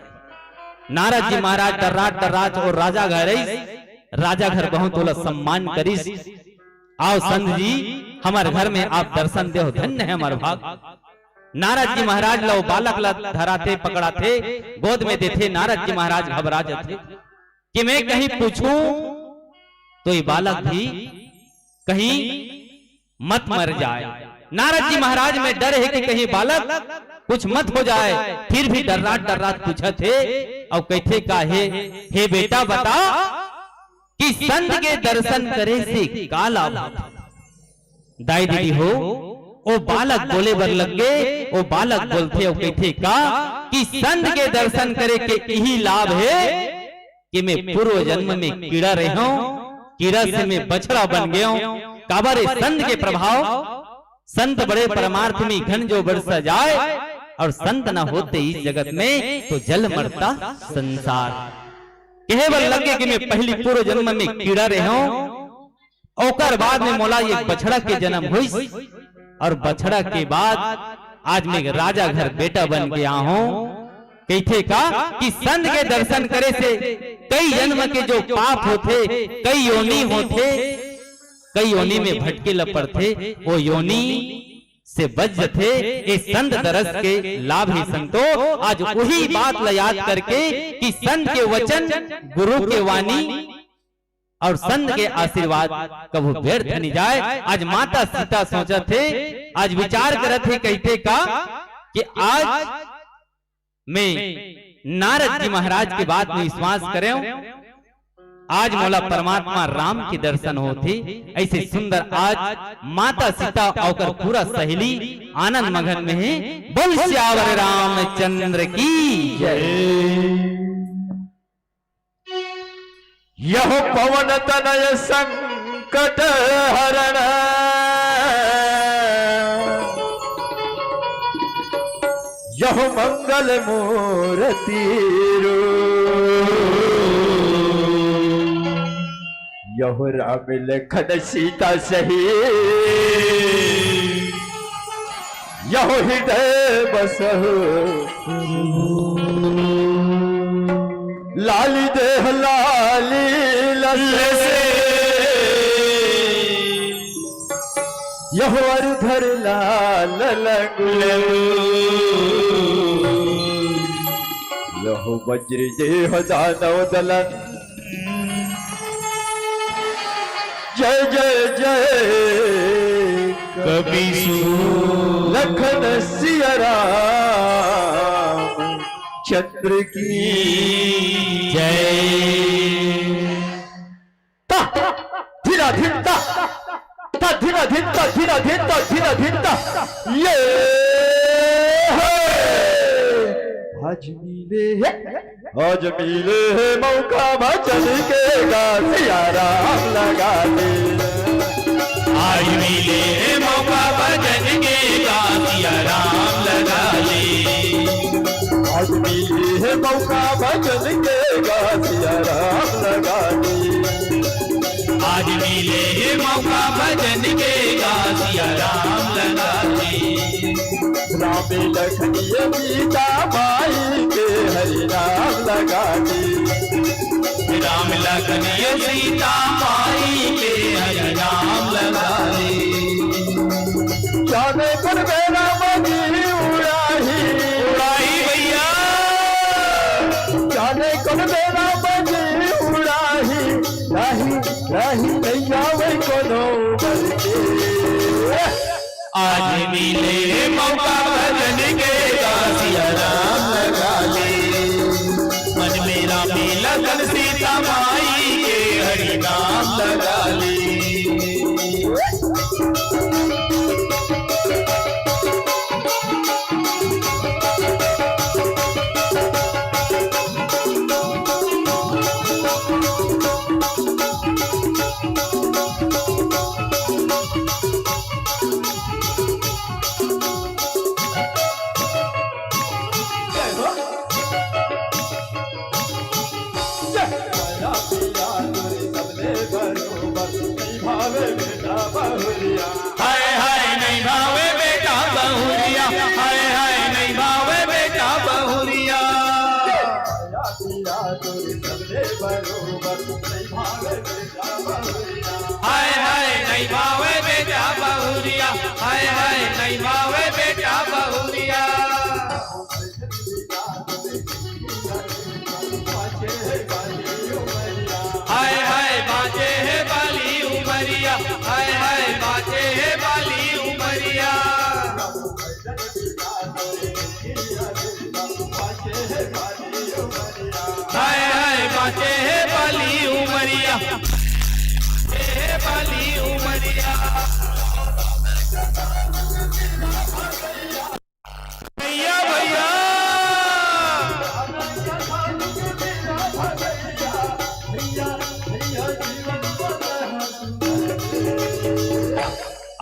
नारद जी महाराज डर्रात डर्रात वो राजा घर आइस, राजा घर बहुत ओला सम्मान करिस, "आओ संत जी, हमर घर में आप दर्शन देव, धन्य हे हमर भाग।" नारद जी महाराज ल वो बालक ल धराथे, पकड़ाथे, गोद में देथे। नारद जी महाराज घबरा जाथे कि मैं कहीं पूछूं तो ये बालक भी कहीं मत मर जाए। नारद जी महाराज में डर हे कि कहीं बालक कुछ मत हो जाए, फिर भी डर्रात डर्रात पूछत हे अउ कहिथे का हे, "हे बेटा बता कि संत के दर्शन करे से का लाभ होथे?" दाई दीदी हो, वो बालक बोले बर लग गे, वो बालक बोलथे अउ कहिथे का कि संत के दर्शन करे के इही लाभ हे कि मैं पूर्व जन्म में कीड़ा रहे हूं, कीड़ा से मैं बछड़ा बन गया हूं। काबर ए संत के प्रभाव, संत बड़े परमार्थ में घन जो बरसा जाए, और संत न होते इस जगत में तो जल मरता संसार। कहे बर लगे कि मैं पहली पूर्व जन्म में कीड़ा रहे हूं, ओकर बाद में मोला ये बछड़ा के जन्म होइस, और बछड़ा के बाद आज मैं राजा घर बेटा बन के आ हूं। कहिथे का कि संत के दर्शन करे से कई जन्म के जो पाप होथे, कई योनि होथे, कई योनि में भटके ल पड़थे, वो योनि से बच जथे। ए संत दरस के लाभ हे संतो। आज वही बात ल याद करके कि संत के वचन, गुरु के वाणी और संत के आशीर्वाद कभू व्यर्थ नहीं जाए। आज माता सीता सोचत हे, आज विचार करत हे, कहिथे का कि आज मैं नारद जी महाराज के बात में विश्वास करेंव, आज मोला परमात्मा राम के दर्शन होथे। ऐसे सुंदर आज माता सीता अउ ओकर पूरा सहेली आनंद मगन में हे। बोल सियावर रामचंद्र की जय। यह पवन तनय संकट हरण, यह मंगल मूरति रूप। यह राम लखन सीता सही, यह हृदय बसहु। लाली देह लाली लसे, यह वर धर लाल लंगू। यह वज्र देह दानव दलन। जय जय जय कपि सु लखन सिया राम चंद्र की जय। ता, धिरा धिन ता, ता धिरा धिन ता, धिरा धिन ता, धिरा धिन ता। ये है। आज मिले है, आज मिले है मौका भजन के गा सिया राम लगा दे। आज मिले है मौका भजन के गा सिया राम लगा दे। आज मिले है मौका भजन के गा सिया राम लगा दे। आज मिले है मौका भजन के गा सिया राम लगा दे। राम लखन ये सीता माई के हरि नाम लगा दे। राम लखन ये सीता माई के हरि नाम लगा दे। जाने कौन बेरा बजी उड़ाही। उड़ाही भैया। जाने कौन बेरा बजी उड़ाही। राही, राही नहीं आवे कोनो बल के। आज मिले मौका भजन के गा सिया राम लगा ले। मन में राम लखन सीता माई के हरि नाम लगा ले। हाय हाय नहीं भावे बेटा बहुरिया, हाय हाय नहीं भावे बेटा बहुरिया। हाय हाय नहीं भावे बेटा बहुरिया, हाय हाय नहीं भावे बेटा बहुरिया। हाय हाय बाँचे हे बाली उमरिया, हाय हाय बाँचे हे बाली उमरिया। हाय हाय बाँचे हे बाली उमरिया, हे बाली उमरिया। भैया, भैया।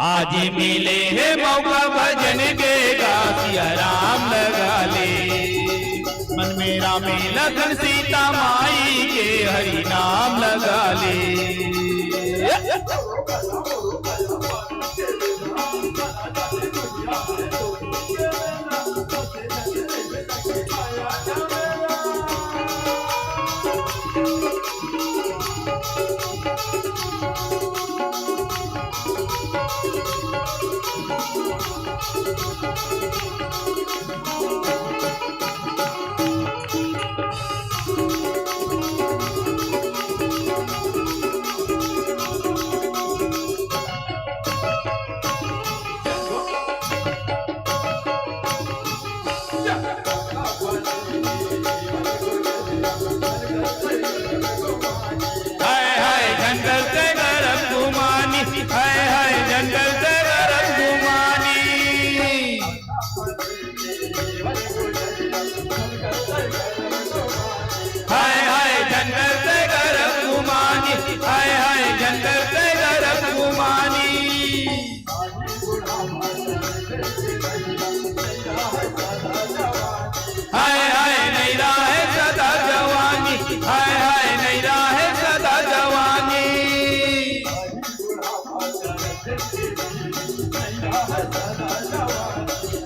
आज मिले हे मौका भजन के गा सिया राम लगा ले। मन में राम में लखन सीता माई के हरि नाम लगा ले। हाय हाय जंगल से गरम गुमानी, हाय हाय जंगल से गरम गुमानी। हाय हाय जंगल से गरम गुमानी, हाय हाय जंगल से गरम गुमानी। हाय हाय नैरा है सदा जवानी, हाय हाय नैरा है सदा जवानी।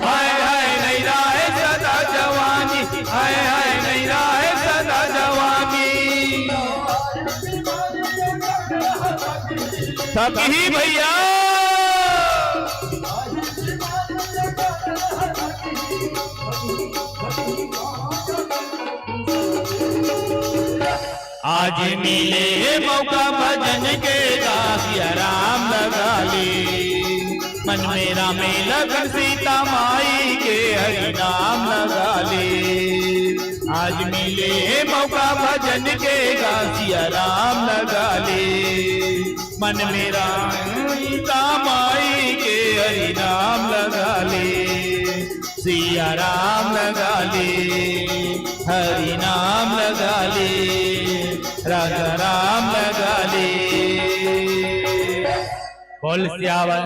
हाय हाय नैरा है सदा जवानी, हाय हाय नैरा है सदा जवानी। सखी भैया। आज मिले हे मौका भजन के, गा सिया राम लगा ले। मन में रामे लखन सीता माई के हरि नाम लगा ले। आज मिले हे मौका भजन के, गा सिया राम लगा ले। मन में राम सीता माई के हरि नाम लगा ले। सिया राम लगा ले, हरि नाम लगा ले, राजा राम लगा ले। बोल सियावर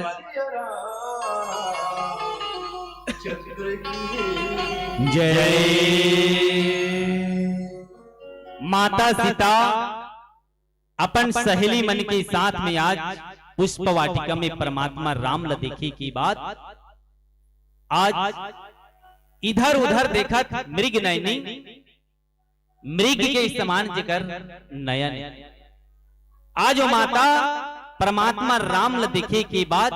जय। माता सीता अपन सहेली मन के साथ में आज पुष्प वाटिका में परमात्मा राम ल देखे के बाद आज इधर उधर देखत मृग नयनी, मृग के समान जेकर नयन, आज वो माता परमात्मा राम ल देखे के बाद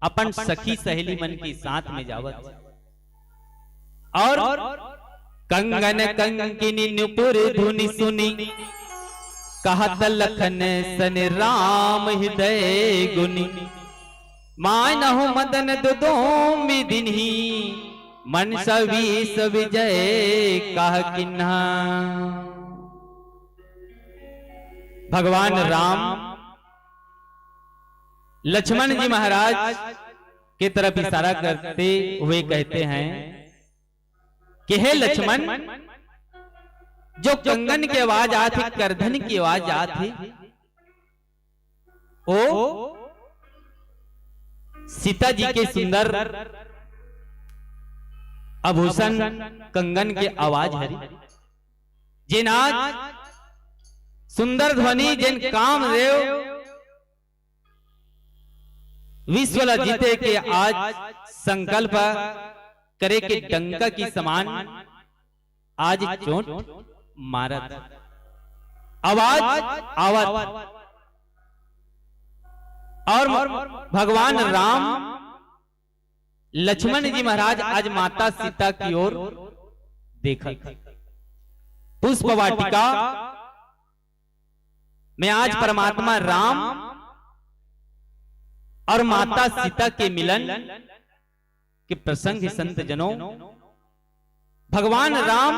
अपन सखी सहेली मन के साथ में जावत और कंगन कंकिनी नुपुर धुनि सुनि, कहत लखन सन राम हृदय गुनि। मानहु मदन दुदोम दिन्ही, मन सवीस विजय कह किन्हा। भगवान राम लक्ष्मण जी महाराज के तरफ इशारा करते हुए कहते हैं कि हे लक्ष्मण, जो कंगन की आवाज आत हे, करधन की आवाज आत हे, ओ सीता जी के सुंदर आभूषण कंगन के आवाज हरी, जेन आज सुंदर ध्वनि, जेन कामदेव विश्व ला जीते के आज संकल्प करे के डंका की समान आज चोट मारत, आवाज आवत और भगवान राम लक्ष्मण जी महाराज आज माता सीता की ओर देखत। पुष्प वाटिका में आज परमात्मा राम और माता सीता के मिलन के प्रसंग हे संत जनों। भगवान राम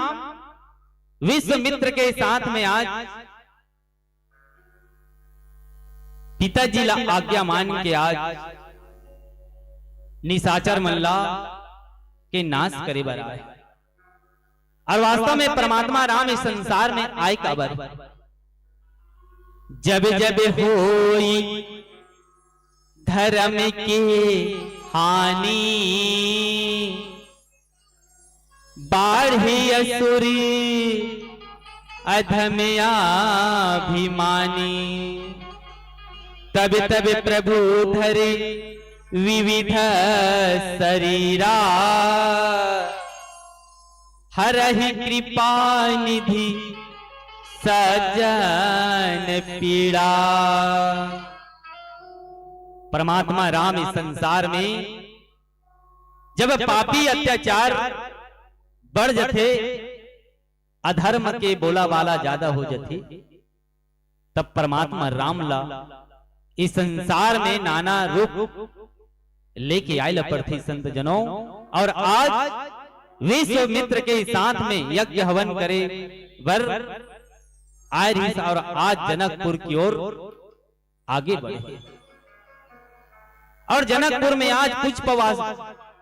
विश्वामित्र के साथ में आज पिताजी ला आज्ञा मान के आज निशाचर मन ला के नाश करे बर आए। और वास्तव में परमात्मा राम इस संसार में आए काबर? जब जब होई धर्म के हानि, बाढ़ी असुरी अधम अभिमानी। तब तब प्रभु धरे विविध शरीरा, हरहि कृपा निधि सज्जन पीड़ा। परमात्मा राम इस संसार में जब पापी अत्याचार बढ़ जथे, अधर्म के बोलाबाला ज्यादा हो जथे, तब परमात्मा राम ला इस संसार में नाना रूप लेके आए ल पड़थे संत जनों। और आज विश्वामित्र के साथ में यज्ञ हवन करे बर आए रहिस और आज जनकपुर की ओर आगे बढ़े। और जनकपुर में आज पुष्पवा-,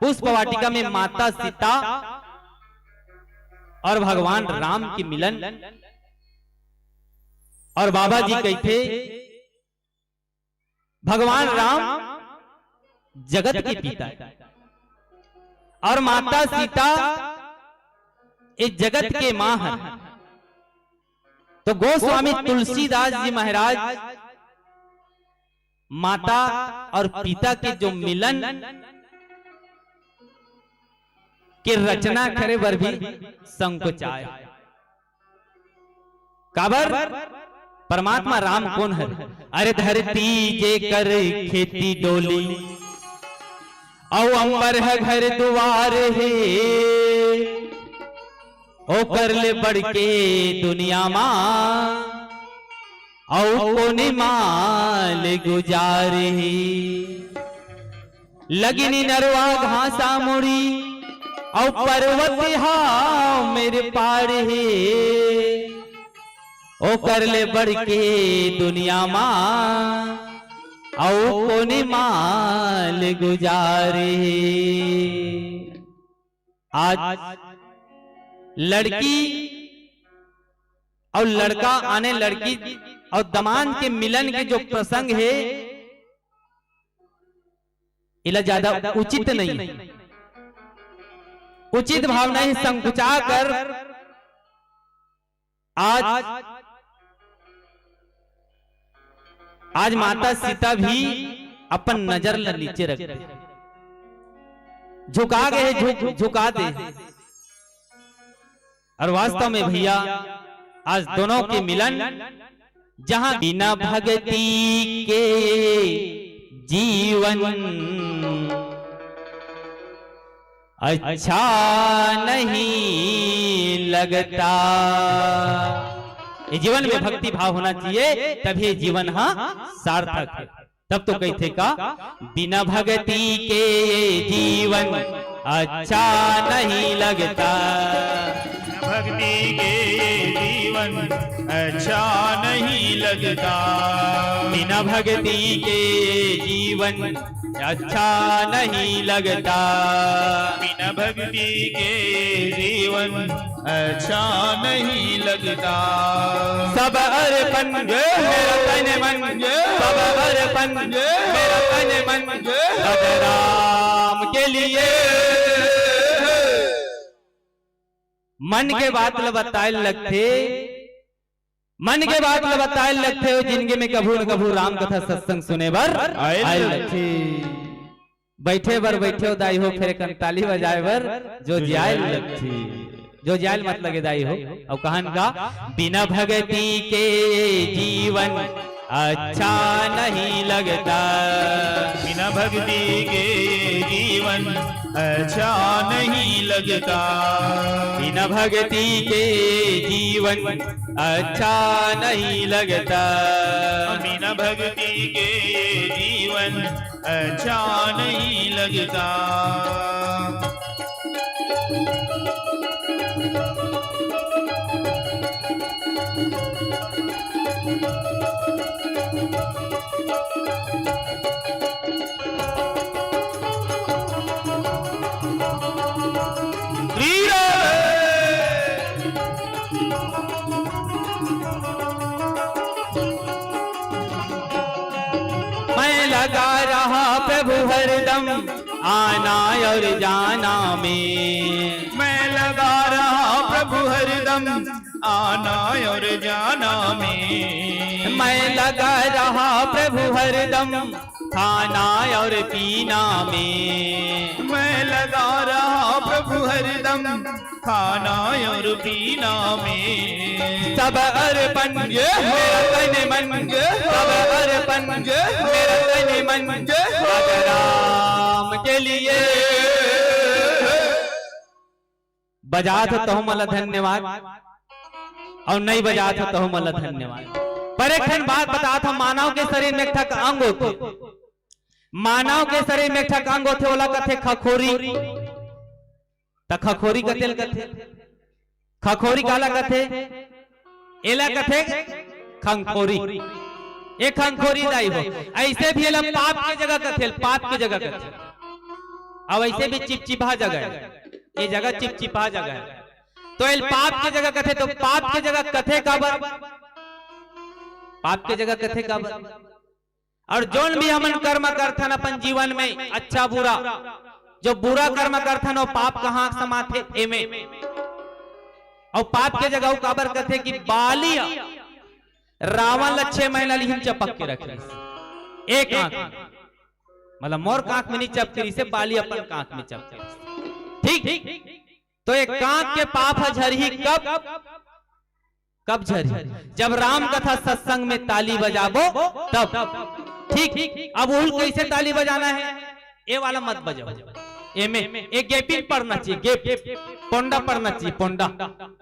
पुष्प वाटिका में माता सीता और भगवान राम के मिलन। और बाबा जी कहिथे, भगवान राम जगत के पिता हे और माता सीता ए जगत के माँ हे। तो गोस्वामी तुलसीदास जी महाराज माता और पिता के जो मिलन के रचना करे बर भी संकोचाय। काबर? परमात्मा राम कोन हर? अरे धरती जेकर खेती डोली, अउ अंबर ह घर दुआर हे, ओकर ले बढ़ के दुनिया मा अउ कोने माल गुजार हे। लगिनी नरवा घासा मुड़ी, अउ पर्वत हा मेर पार हे। ओकर ले बढ़ के दुनिया मा, अउ कोने माल गुजार हे। आज लड़की अउ लड़का आने लड़की अउ दमांद के मिलन के जो प्रसंग हे, एला ज्यादा उचित नहीं हे। उचित भावना ही संकुचा कर आज, आज माता सीता भी अपन नजर ल नीचे रख दे, झुका गए, झुक, झुका दे। और वास्तव में भैया, आज दोनों के मिलन, जहां बिना भक्ति के जीवन अच्छा नहीं लगता। ये जीवन में भक्ति भाव होना चाहिए, तभी जीवन हा सार्थक है। तब तो कहिथे का, बिना भक्ति के ये जीवन अच्छा नहीं लगता। बिना भक्ति के ये जीवन अच्छा नहीं लगता। बिना भक्ति के ये जीवन अच्छा नहीं लगता। बिना भक्ति के जीवन अच्छा नहीं लगता। सब अर्पण मेरा तन मन, सब अर्पण मेरा तन मन, सब राम के लिए। मन के बात ल बताए लगथे, मन के बात ल बताए लगथे, जिंदगी में कभू न कभू राम कथा सत्संग सुने बर आए आए लगथे। लगथे। बैठे बर बैठे हो दाई हो, फेर एक ताली बजाए बर जो जाए लगथे, जो जाए मत लगे दाई हो। अउ कहन का, बिना भक्ति के जीवन अच्छा नहीं लगता। बिना भक्ति के जीवन अच्छा नहीं लगता। बिना भक्ति के जीवन अच्छा नहीं लगता। बिना भक्ति के जीवन अच्छा नहीं लगता। मैं लगा रहा प्रभु हरदम आना और जाना में। मैं लगा रहा प्रभु हरदम आना और जाना में। मैं लगा रहा प्रभु हरदम खाना और पीना में। मैं लगा रहा प्रभु हरदम खाना और पीना में। सब अर्पण ये मेरा तन मन, ये सब अर्पण ये मेरा तन मन, ये राम के लिए। बजात हो तहु मन ला धन्यवाद, अउ नइ बजात हो तहु मन ला धन्यवाद। पर एक ठन बात बतात हो, मानव के शरीर में एक ठक अंग होथे, मानव के शरीर में एक ठक अंग होथे, ओला कथे खखोरी। त खखोरी कतेल कथे, खखोरी काला कथे? एला कथे खंखोरी। ए खंखोरी दाई हो, अइसे भी एला पाप के जगह कथे, पाप के जगह कथे। अउ अइसे भी चिपचिपा जगह हे, ए जगह चिपचिपा जगह हे, तो एला पाप के जगह कथे। तो पाप के जगह कथे काबर? पाप के जगह कथे काबर? अउ जोन भी हमन कर्म करथन अपन जीवन में, अच्छा बुरा, जो बुरा कर्म करथन, वो पाप कहाँ समाथे? एमे। अउ पाप के जगह वो काबर कथे कि बाली ह रावण ल छह महीना लिहिन चपक के रख लिस। एक आंख, मतलब मोर कांख में नहीं चपके रिहिसे, बाली अपन कांख में चपके रिहिसे। ठीक, तो एक कांख के पाप ह झरही कब? कब झरही? जब राम कथा सत्संग में ताली बजाबो तब। ठीक, अब उल कैसे ताली बजाना हे? ए वाला मत बजाओ, एमे एक गेपिंग पड़ना चाहिए, गेप, पोंडा पड़ना चाहिए, पोंडा।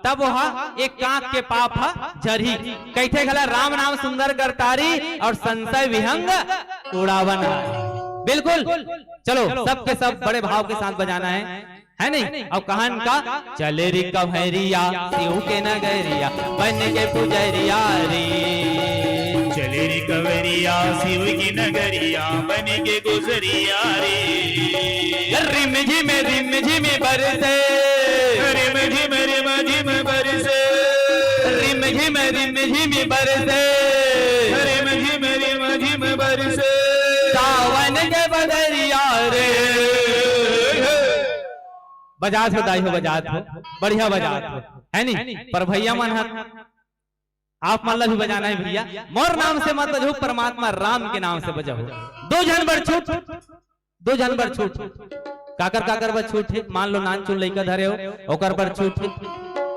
तब वह एक कांख के पाप ह झरही। कहिथे घला राम नाम सुंदर करतारी अउ संशय विहंग उड़ावन हारी। बिल्कुल, चलो सबके सब बड़े भाव के साथ बजाना हे। हे नहीं? अउ कहन का, चले रे कंवरिया शिव के नगरिया बन के पुजरिया रे। चले रे कंवरिया शिव के नगरिया बन के गुजरिया रे। रिम झिम रिम झिम बरसे, रिम झिम रिम झिम बरसे, रिम झिम रिम झिम बरसे, रिम झिम रिम झिम बरसे, सावन के बदरिया रे। बजात हो दाई हो, बजात हो, बढ़िया बजात हो, हे नहीं? पर भैया मन ह, आप मन ला भी बजाना हे भैया। मोर नाम से मत बजाओ, परमात्मा राम के नाम से बजाओ। दो झन बर छूट, दो झन बर छूट। काकर काकर बर छूट हे? मान लो नानचुन लइका धरे हो, ओकर बर छूट हे,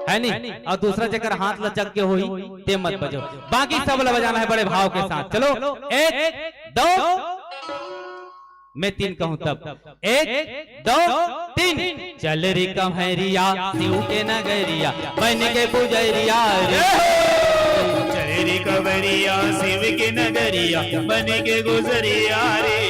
हे नहीं? अउ दूसरा जेकर हाथ लचक के होही, ते मत बजाओ। बाकी सब ला बजाना हे बड़े भाव के साथ। चलो, एक, दो, मैं तीन कहूं तब। एक, दो, तीन। चल रे कंवरिया शिव के नगरिया बन के पुजरिया रे। चल रे कंवरिया शिव के नगरिया बन के गुजरिया रे।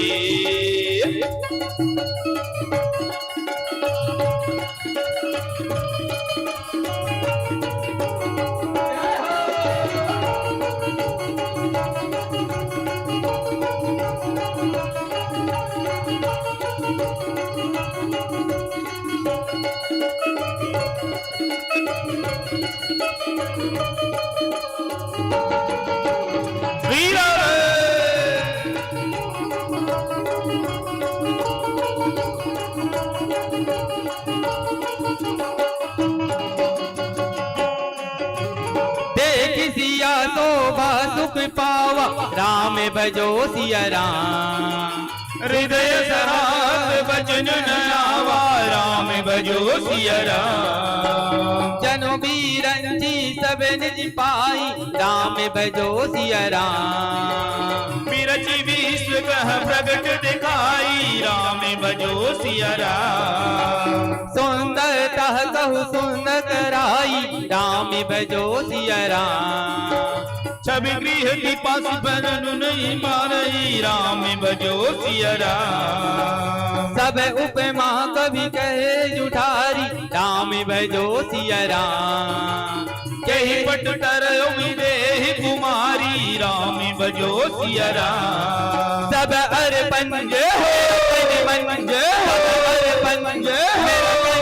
देखि सिया शोभा सुख पावा, राम भजो सिया राम। हृदय सरात बचन न आवा, राम भजो सिया राम। जनु बीरंची सब निज पाई, राम भजो सिया राम। बिरचि विश्व कह प्रगट दिखाई, राम भजो सिया राम। सुंदर तह कहु सुंदर कराई, राम भजो सिया राम। छवि गृह की पास बरनु नहीं मारई, राम भजो सिया राम। सब उपमा कवि कहे जुठारी, राम भजो सिया राम। केहि पट तरयो विदेहि कुमारी, राम भजो सिया राम। सब अर्पण जे हो तन मन, सब अर्पण जे हो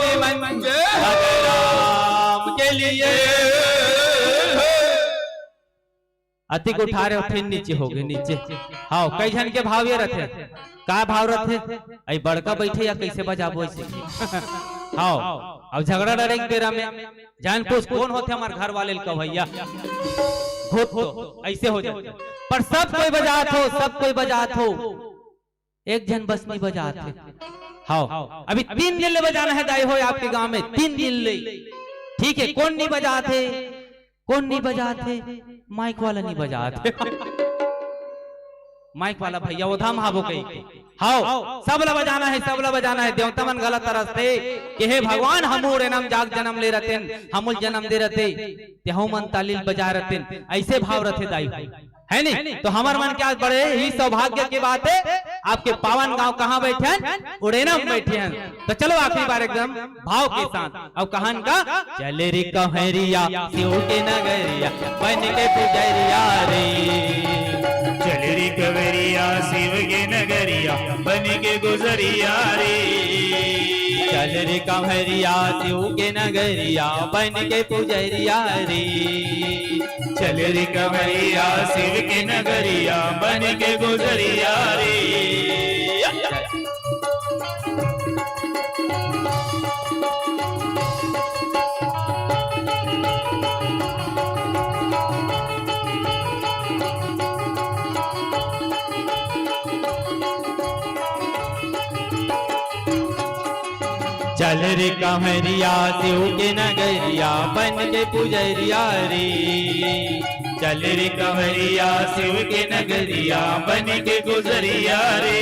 तन मन, राम के लिए। अतिक उठारे हो, फिर नीचे हो गे, नीचे। हाव, कई झन के भाव ये रथे। का भाव रथे? अई बड़का बइठे या कइसे बजाबो अइसे? हाव, अब झगड़ा लड़े के बेरा में जान पूछ कोन होथे हमर घर वाले ल कहो भैया, घुट तो ऐसे हो जाथे। पर सब कोई बजात हो, सब कोई बजात हो, एक झन बस नहीं बजात हे। हाव, अभी तीन दिन ले बजाना है दाई हो आपके गांव में, तीन दिन ले। ठीक है, कोन नहीं बजात हे? कोन नहीं बजात हे? माइक वाला नहीं बजात हे। माइक वाला भैया ओधा म हाबो कही के। हाव, सब ला बजाना है, सब ला बजाना है। देवता मन घला तरसथे कि हे भगवान, हमू उड़ेना म जाग जनम ले रतेन, हमू ल जनम दे रते, ते हमू मन ताली ल बजा रतेन, ऐसे भाव रथे दाई हो। है नी? तो हमर मन के आज बड़े ही सौभाग्य के बात है, आपके पावन गांव कहाँ बैठे हैं? उड़ेना में बैठे हैं। तो चलो आखिरी बार एकदम भाव के साथ। अब कहान का, चल रे कंवरिया शिव के नगरिया, बन के पुजरिया रे। चल रे कंवरिया शिव के नगरिया, बन के गुजरिया रे। चल रे कंवरिया शिव के नगरिया, बन के पुजरिया रे। चल रे कंवरिया शिव के नगरिया, बन के गुजरिया रे। चल रे कंवरिया शिव के नगरिया, बन के पुजरिया रे। चल रे कंवरिया शिव के नगरिया, बन के गुजरिया रे।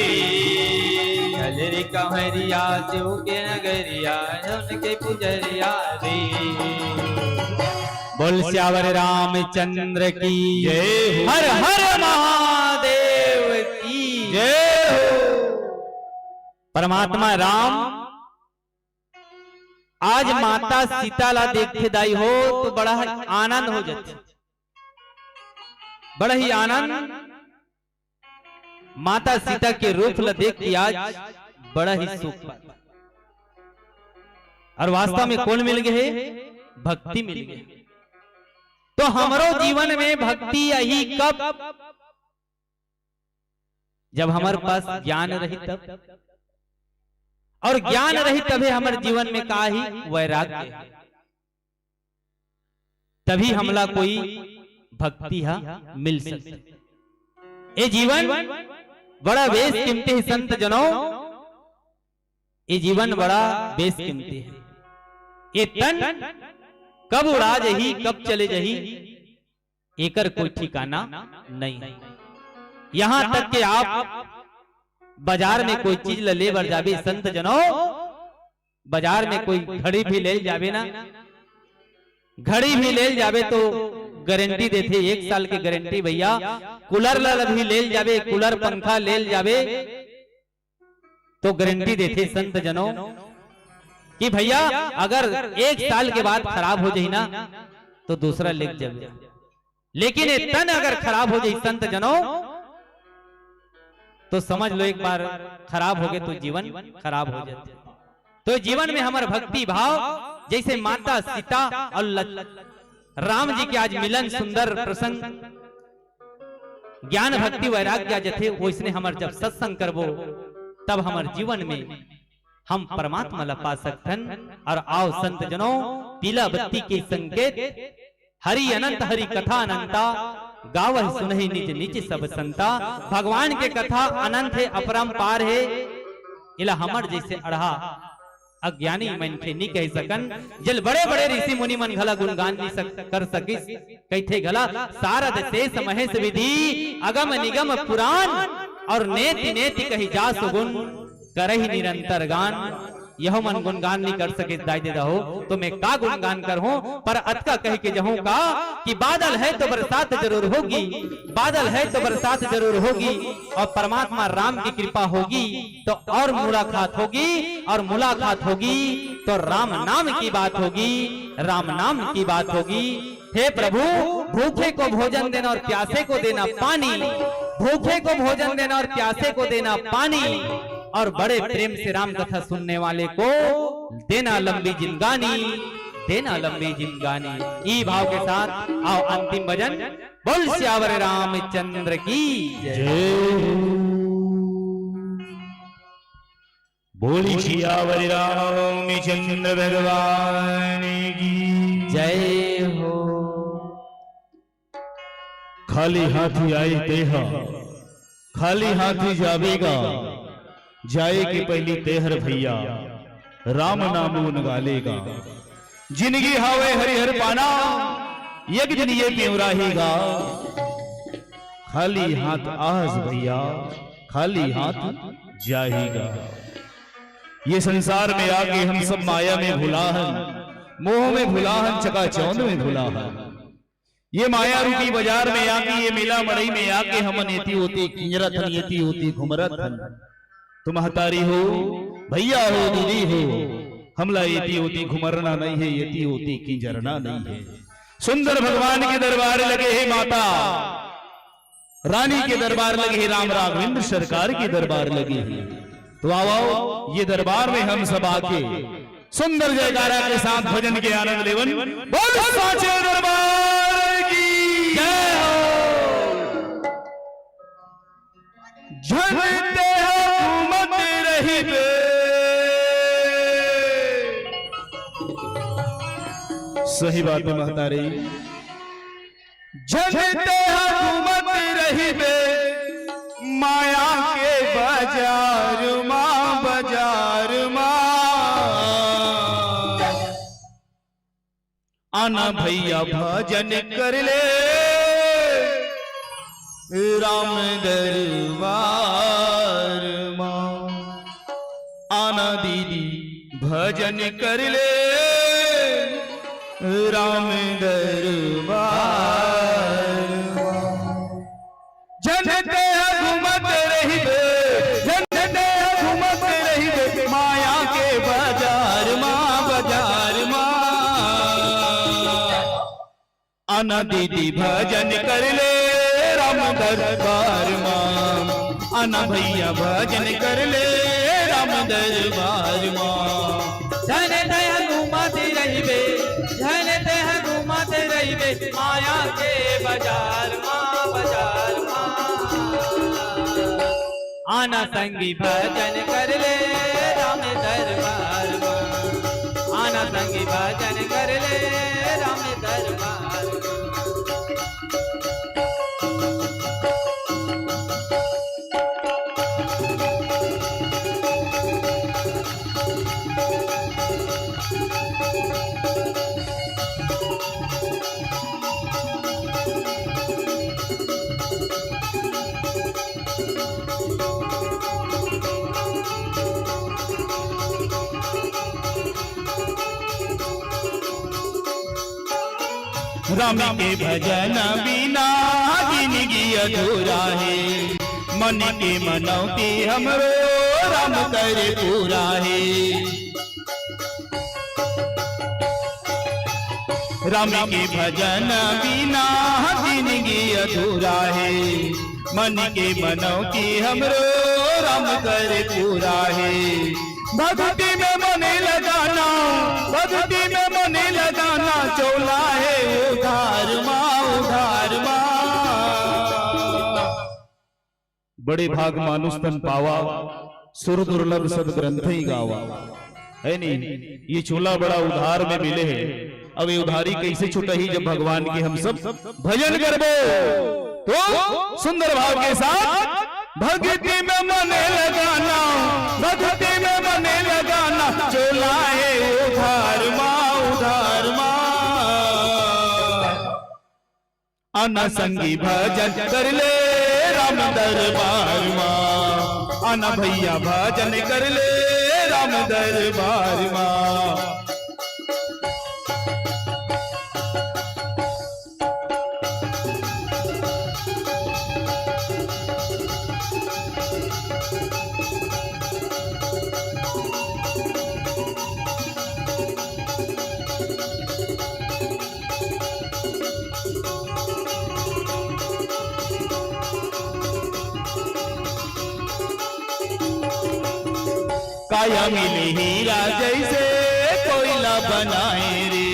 चल रे कंवरिया शिव के नगरिया, बन के पुजरिया रे। बोल सियावर रामचंद्र की जय हो। हर हर महादेव की जय हो। परमात्मा राम आज माता सीता ला देखथे दाई हो, तो बड़ा ही आनंद हो जाथे, बड़ा ही आनंद। माता सीता के रूप ला देख के आज बड़ा ही सुख पाथे। और वास्तव में कोन मिल गे हे? भक्ति मिल गे हे। तो हमरो जीवन में भक्ति आही कब? जब हमर पास ज्ञान रही तब। और ज्ञान रही तभे हमर जीवन में का आही? वैराग्य। तभी हमला कोई भक्ति हा मिल सकथे। ए जीवन बड़ा बेशकीमती हे संत जनों, ए जीवन बड़ा बेशकीमती हे। ए तन कब उड़ा जही, कब चले जही, एकर कोई ठिकाना नहीं हे। यहाँ तक कि आप बाजार में कोई चीज ल ले बर जाबे, संत जनों, बाजार में कोई घड़ी भी ले जाबे ना, घड़ी भी ले जाबे तो गारंटी देथे, एक साल के गारंटी भैया। कूलर ला भी ले जाबे, कूलर पंखा ले जाबे तो गारंटी देथे संत जनों कि भैया अगर एक साल के बाद खराब हो जाही ना तो दूसरा लेके जाबे। लेकिन ये तन अगर खराब हो जाही संत जनों तो समझ लो एक बार खराब हो गे तो जीवन खराब हो जाथे। तो जीवन में हमर भक्ति भाव जैसे माता सीता और ल-, राम जी के आज मिलन सुंदर प्रसंग ज्ञान भक्ति वैराग्य आ जथे, वैसने हमर जब सत्संग करबो तब हमर जीवन में हम परमात्मा ला पा सकथन। और आओ संत जनों, पीला बत्ती के संकेत, हरि अनंत हरि कथा अनंता, गावह सुनहि निज निज सब संता। भगवान के कथा अनंत हे, अपरंपार हे। एला हमर जैसे अड़हा अज्ञानी मनखे नी कह सकन, जेल बड़े बड़े ऋषि मुनि मन घला गुणगान नी सक-, कर सकिस। कहिथे घला, सारद शेष महेश विधि, अगम निगम पुराण, और नेति नेति कहि जासु गुण, करहि निरंतर गान। यहो मन गुणगान नी कर सकिस दाई ददा हो, तो मैं का गुणगान करहूं? पर अतका कहि के जहूं का कि बादल है तो बरसात जरूर होगी, बादल है तो बरसात जरूर होगी, और परमात्मा राम की कृपा होगी तो और मुलाकात होगी, और मुलाकात होगी तो राम नाम की बात होगी, राम नाम की बात होगी। हे प्रभु, भूखे को भोजन देना और प्यासे को देना पानी, भूखे को भोजन देना और प्यासे को देना पानी, और बड़े प्रेम से राम कथा सुनने वाले को देना लंबी जिंदगानी, देना लंबी जिंदगानी। ई भाव के साथ आओ अंतिम भजन, बोल सियावर रामचंद्र की जय। जय हो। बोली सियावर रामचंद्र भगवान की जय हो। खाली हाथी आए तेहा, खाली हाथी जावेगा, जाए के पहली तेहर भैया राम नाम गुन गालेगा। जिनगी हावे हरिहर पाना, एक दिन ये पिंवराहीगा। खाली हाथ आज भैया, खाली हाथ जाहीगा। ये संसार में आके हम सब माया में भुला हन, मोह में भुला हन, चकाचौंध में भुला हन। ये माया रूपी बाजार में आके, ये मेला मड़ई में आके हमन एती ओती किंजरत हन, एती ओती घुमरत हन। तो महतारी हो, भैया हो, दीदी हो, हमला एती ओती घुमरना नहीं है, एती ओती किंजरना नहीं है। सुंदर भगवान के दरबार लगे हे माता, रानी के दरबार लगे हे, राम राघवेंद्र सरकार के दरबार लगे हे। तो आओ, आओ, ये दरबार में हम सब आके सुंदर जयकारा के साथ भजन के आनंद लेवन। बोल साचे दरबार की जय हो। झन तेहा घूमत रहिबे। सही बात है महतारी। झन तेहा घूमत रहिबे, माया के बाजार मा, बाजार मा। आना भैया भजन कर ले राम दरबार मा। आना दीदी भजन कर ले राम दरबार मा। झन तेहा घूमत रहिबे, झन तेहा घूमत रहिबे, माया के बाजार मा, बाजार मा। आना दीदी भजन कर ले राम दरबार मा, आना भैया भजन कर ले राम दरबार मा। झन तेहा घूमत रहिबे, झन तेहा घूमत रहिबे, माया के बाजार मा, बाजार मा। आना संगी भजन कर ले राम दरबार मा, आना संगी भजन कर ले राम दरबार मा। राम के भजन बिना जिनगी अधूरा हे, मन के मनौती हमरो राम करे पूरा हे। राम के भजन बिना जिनगी अधूरा हे, मन के मनौती हमरो राम करे पूरा हे। भक्ति में मन लगाना, भक्ति में मन लगाना, चोला हे उधार मा, उधार मा। बड़े भाग मानुष तन पावा, सुर दुर्लभ सद ग्रंथ ही गावा। है नी, ये चोला बड़ा उधार में मिले हे। अब ये उधारी कैसे छुटही जब भगवान के हम सब भजन करबो? तो सुंदर भाव के साथ भक्ति में मन लगाना, भक्ति में मन लगाना, चोला हे उधार मा, उधार मा। आना संगी भजन कर ले राम दरबार मा, आना भैया भजन कर ले राम दरबार मा। काया मिले हीरा जैसे कोयला बनाए रे,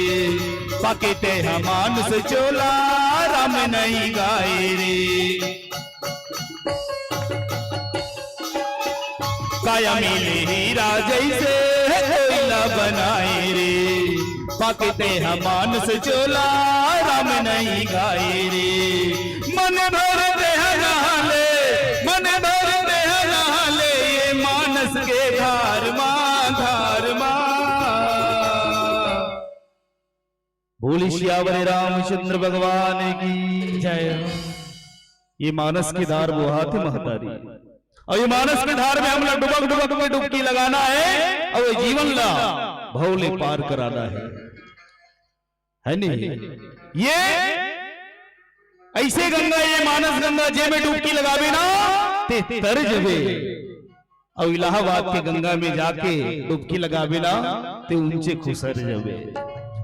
पाके तेहा मानुष चोला राम नहीं गाए रे। पाया मिले हीरा जैसे कोयला बनाए रे, पाके ते ह मानस चोला राम नहीं गाए रे। मन भर ते ह नहा ले, मन भर ते ह नहा ले, ये मानस के धार मा, धार मा। बोले सियावर रामचंद्र भगवान की जय। ये मानस के धार बोहाथे महतारी, अउ ये मानस के धार में हमला डुबक डुबक के डुबकी लगाना हे, अउ ये जीवन ला भव ले पार कराना हे, हे नहीं? ये अइसे गंगा, ये मानस गंगा, जे में डुबकी लगाबे ना, ते तर जबे। अउ इलाहाबाद के गंगा में जाके डुबकी लगाबे ना, ते ऊंचे खुसर जबे।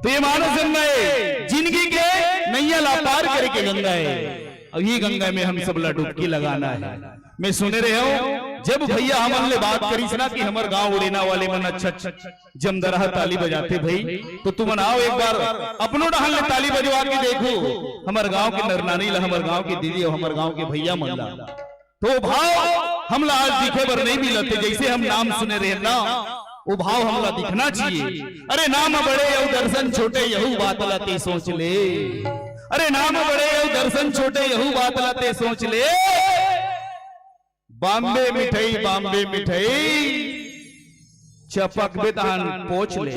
तो ये मानस गंगा हे, जिंदगी के नैया ला पार करे के गंगा हे। अउ ये गंगा में हम सब ला डुबकी लगाना हे। मैं सुने रहे हूँ, जब भैया हमन ले बात करिस ना कि हमर गांव उड़ेना वाले मन अच्छा अच्छा जमदरहा ताली बजाथे भई, तो तुमन आओ एक बार अपनो डहन ले ताली बजवा के देखो, हमर गांव के नरनारी ला, हमर गांव के दीदी अउ हमर गांव के भैया मन ला। तो वो भाव हमला आज दिखे बर नहीं मिलत हे, जैसे हम नाम सुने रहे ना, वो भाव हमला दिखना चाहिए। अरे नाम बड़े अउ दर्शन छोटे, यहू बात ला ते सोच ले। अरे नाम बड़े अउ दर्शन छोटे, यहू बात ला ते सोच ले। बॉम्बे मिठाई, बॉम्बे मिठाई, चपकबे तहान पोंछ ले।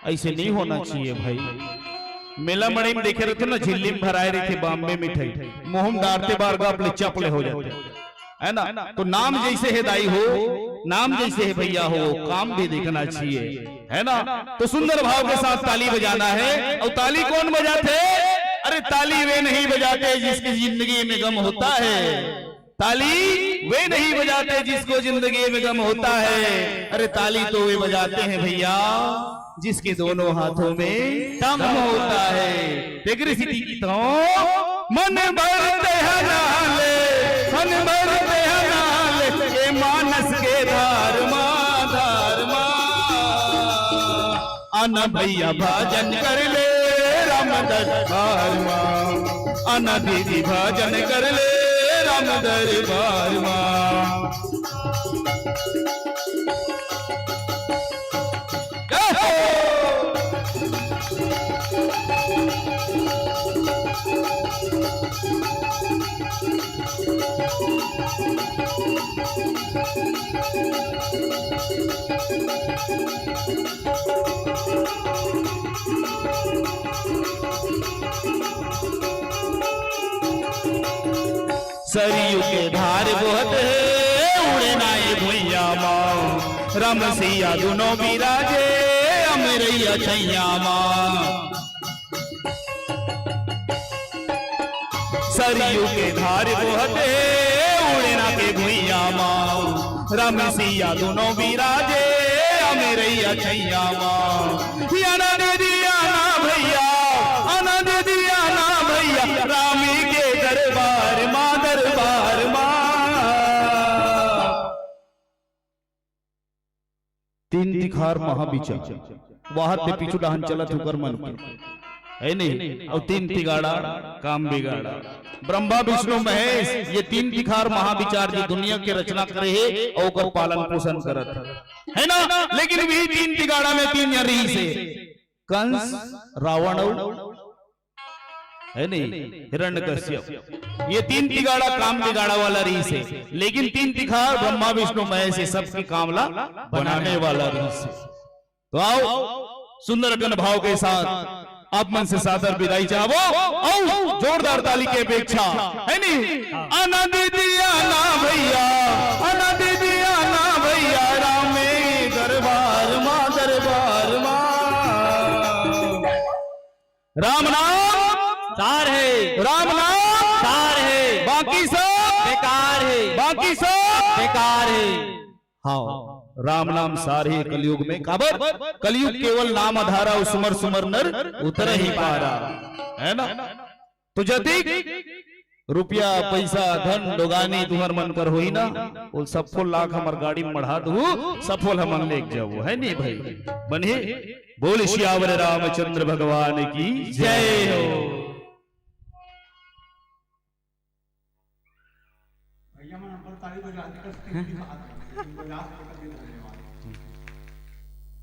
अइसे नहीं होना चाहिए भाई। मेला मड़ई में देखे रहिथो ना, झिल्ली में भराए रहिथे बॉम्बे मिठाई, मुंह में डारते बार गप ले चप ले हो जाथे, हे ना? तो नाम जैसे हे दाई हो, नाम जैसे हे भैया हो, काम भी देखना चाहिए, हे ना? तो सुंदर भाव के साथ ताली बजाना हे। अउ ताली कौन बजाथे? अरे ताली वे नहीं बजाते जिसकी जिंदगी में गम होता है, ताली वे नहीं बजाते जिसको जिंदगी में गम होता है। अरे ताली तो वे बजाते हैं भैया, जिसके दोनों हाथों में दम होता है। तेगरे सिटी की तो मन भर दे नाले, मन भर दे नाले, ये मानस के धार मा, धार मा। आना भैया भजन कर ले राम दरबार मा, आना दीदी भजन कर ले राम दरबार मा। जय हो। सरयू के धार बोहत हे, उड़े ना ए भुइयां मा। राम सिया दुनो बिराजे, अमरैया छैया मा। सरयू के धार बोहत हे, उड़े ना के भुइयां मा। राम सिया दुनो बिराजे, अमरैया छैया मा। आना दीदी आना भैया, आना दीदी आना भैया, राम के दरबार मा, दरबार मा। तीन तिखार महाबिचार, वाह ते पीछू डहन चलत उकर मन के, हे नहीं? अउ तीन तिगाड़ा काम बिगाड़ा। ब्रह्मा विष्णु महेश, ये तीन तिखार महाबिचार जो दुनिया के रचना करे हे अउ ओकर पालन पोषण करत हे, हे ना? लेकिन भी तीन तिगाड़ा में तीन झन रहिस हे, कंस, रावण अउ, हे नहीं, हिरण्यकश्यप। ये तीन तिगाड़ा काम बिगाड़ा वाला रहिस हे, लेकिन तीन तिखार ब्रह्मा विष्णु महेश हे, सबके काम ला बनाने वाला रहिस हे। तो आओ, सुंदर अकन भाव के साथ आप मन से सादर बिदाई चाहबो। आओ, जोरदार ताली के अपेक्षा, हे नहीं? आना दीदी आना भैया, आना दीदी आना भैया, राम के दरबार मा, दरबार मा। राम नाम सार हे। राम नाम सार हे। बाकी सब बेकार हे। बाकी सब बेकार हे। हाँ, राम नाम सार हे कलयुग में। काबर? कलयुग केवल नाम अधारा, अउ सुमर सुमर नर उतरहि पारा, हे ना? तो जतिक रुपया, पैसा, धन, डोगानी तुहर मन कर होही ना, वो सफोल लाख हमर गाड़ी में मढ़ा दू, सफोल हमन लेके जाबो, हे नहीं भई? बने, बोल सियावर रामचंद्र भगवान की जय हो। भैया मन ऊपर ताली बजा दे। पचास पकड़ के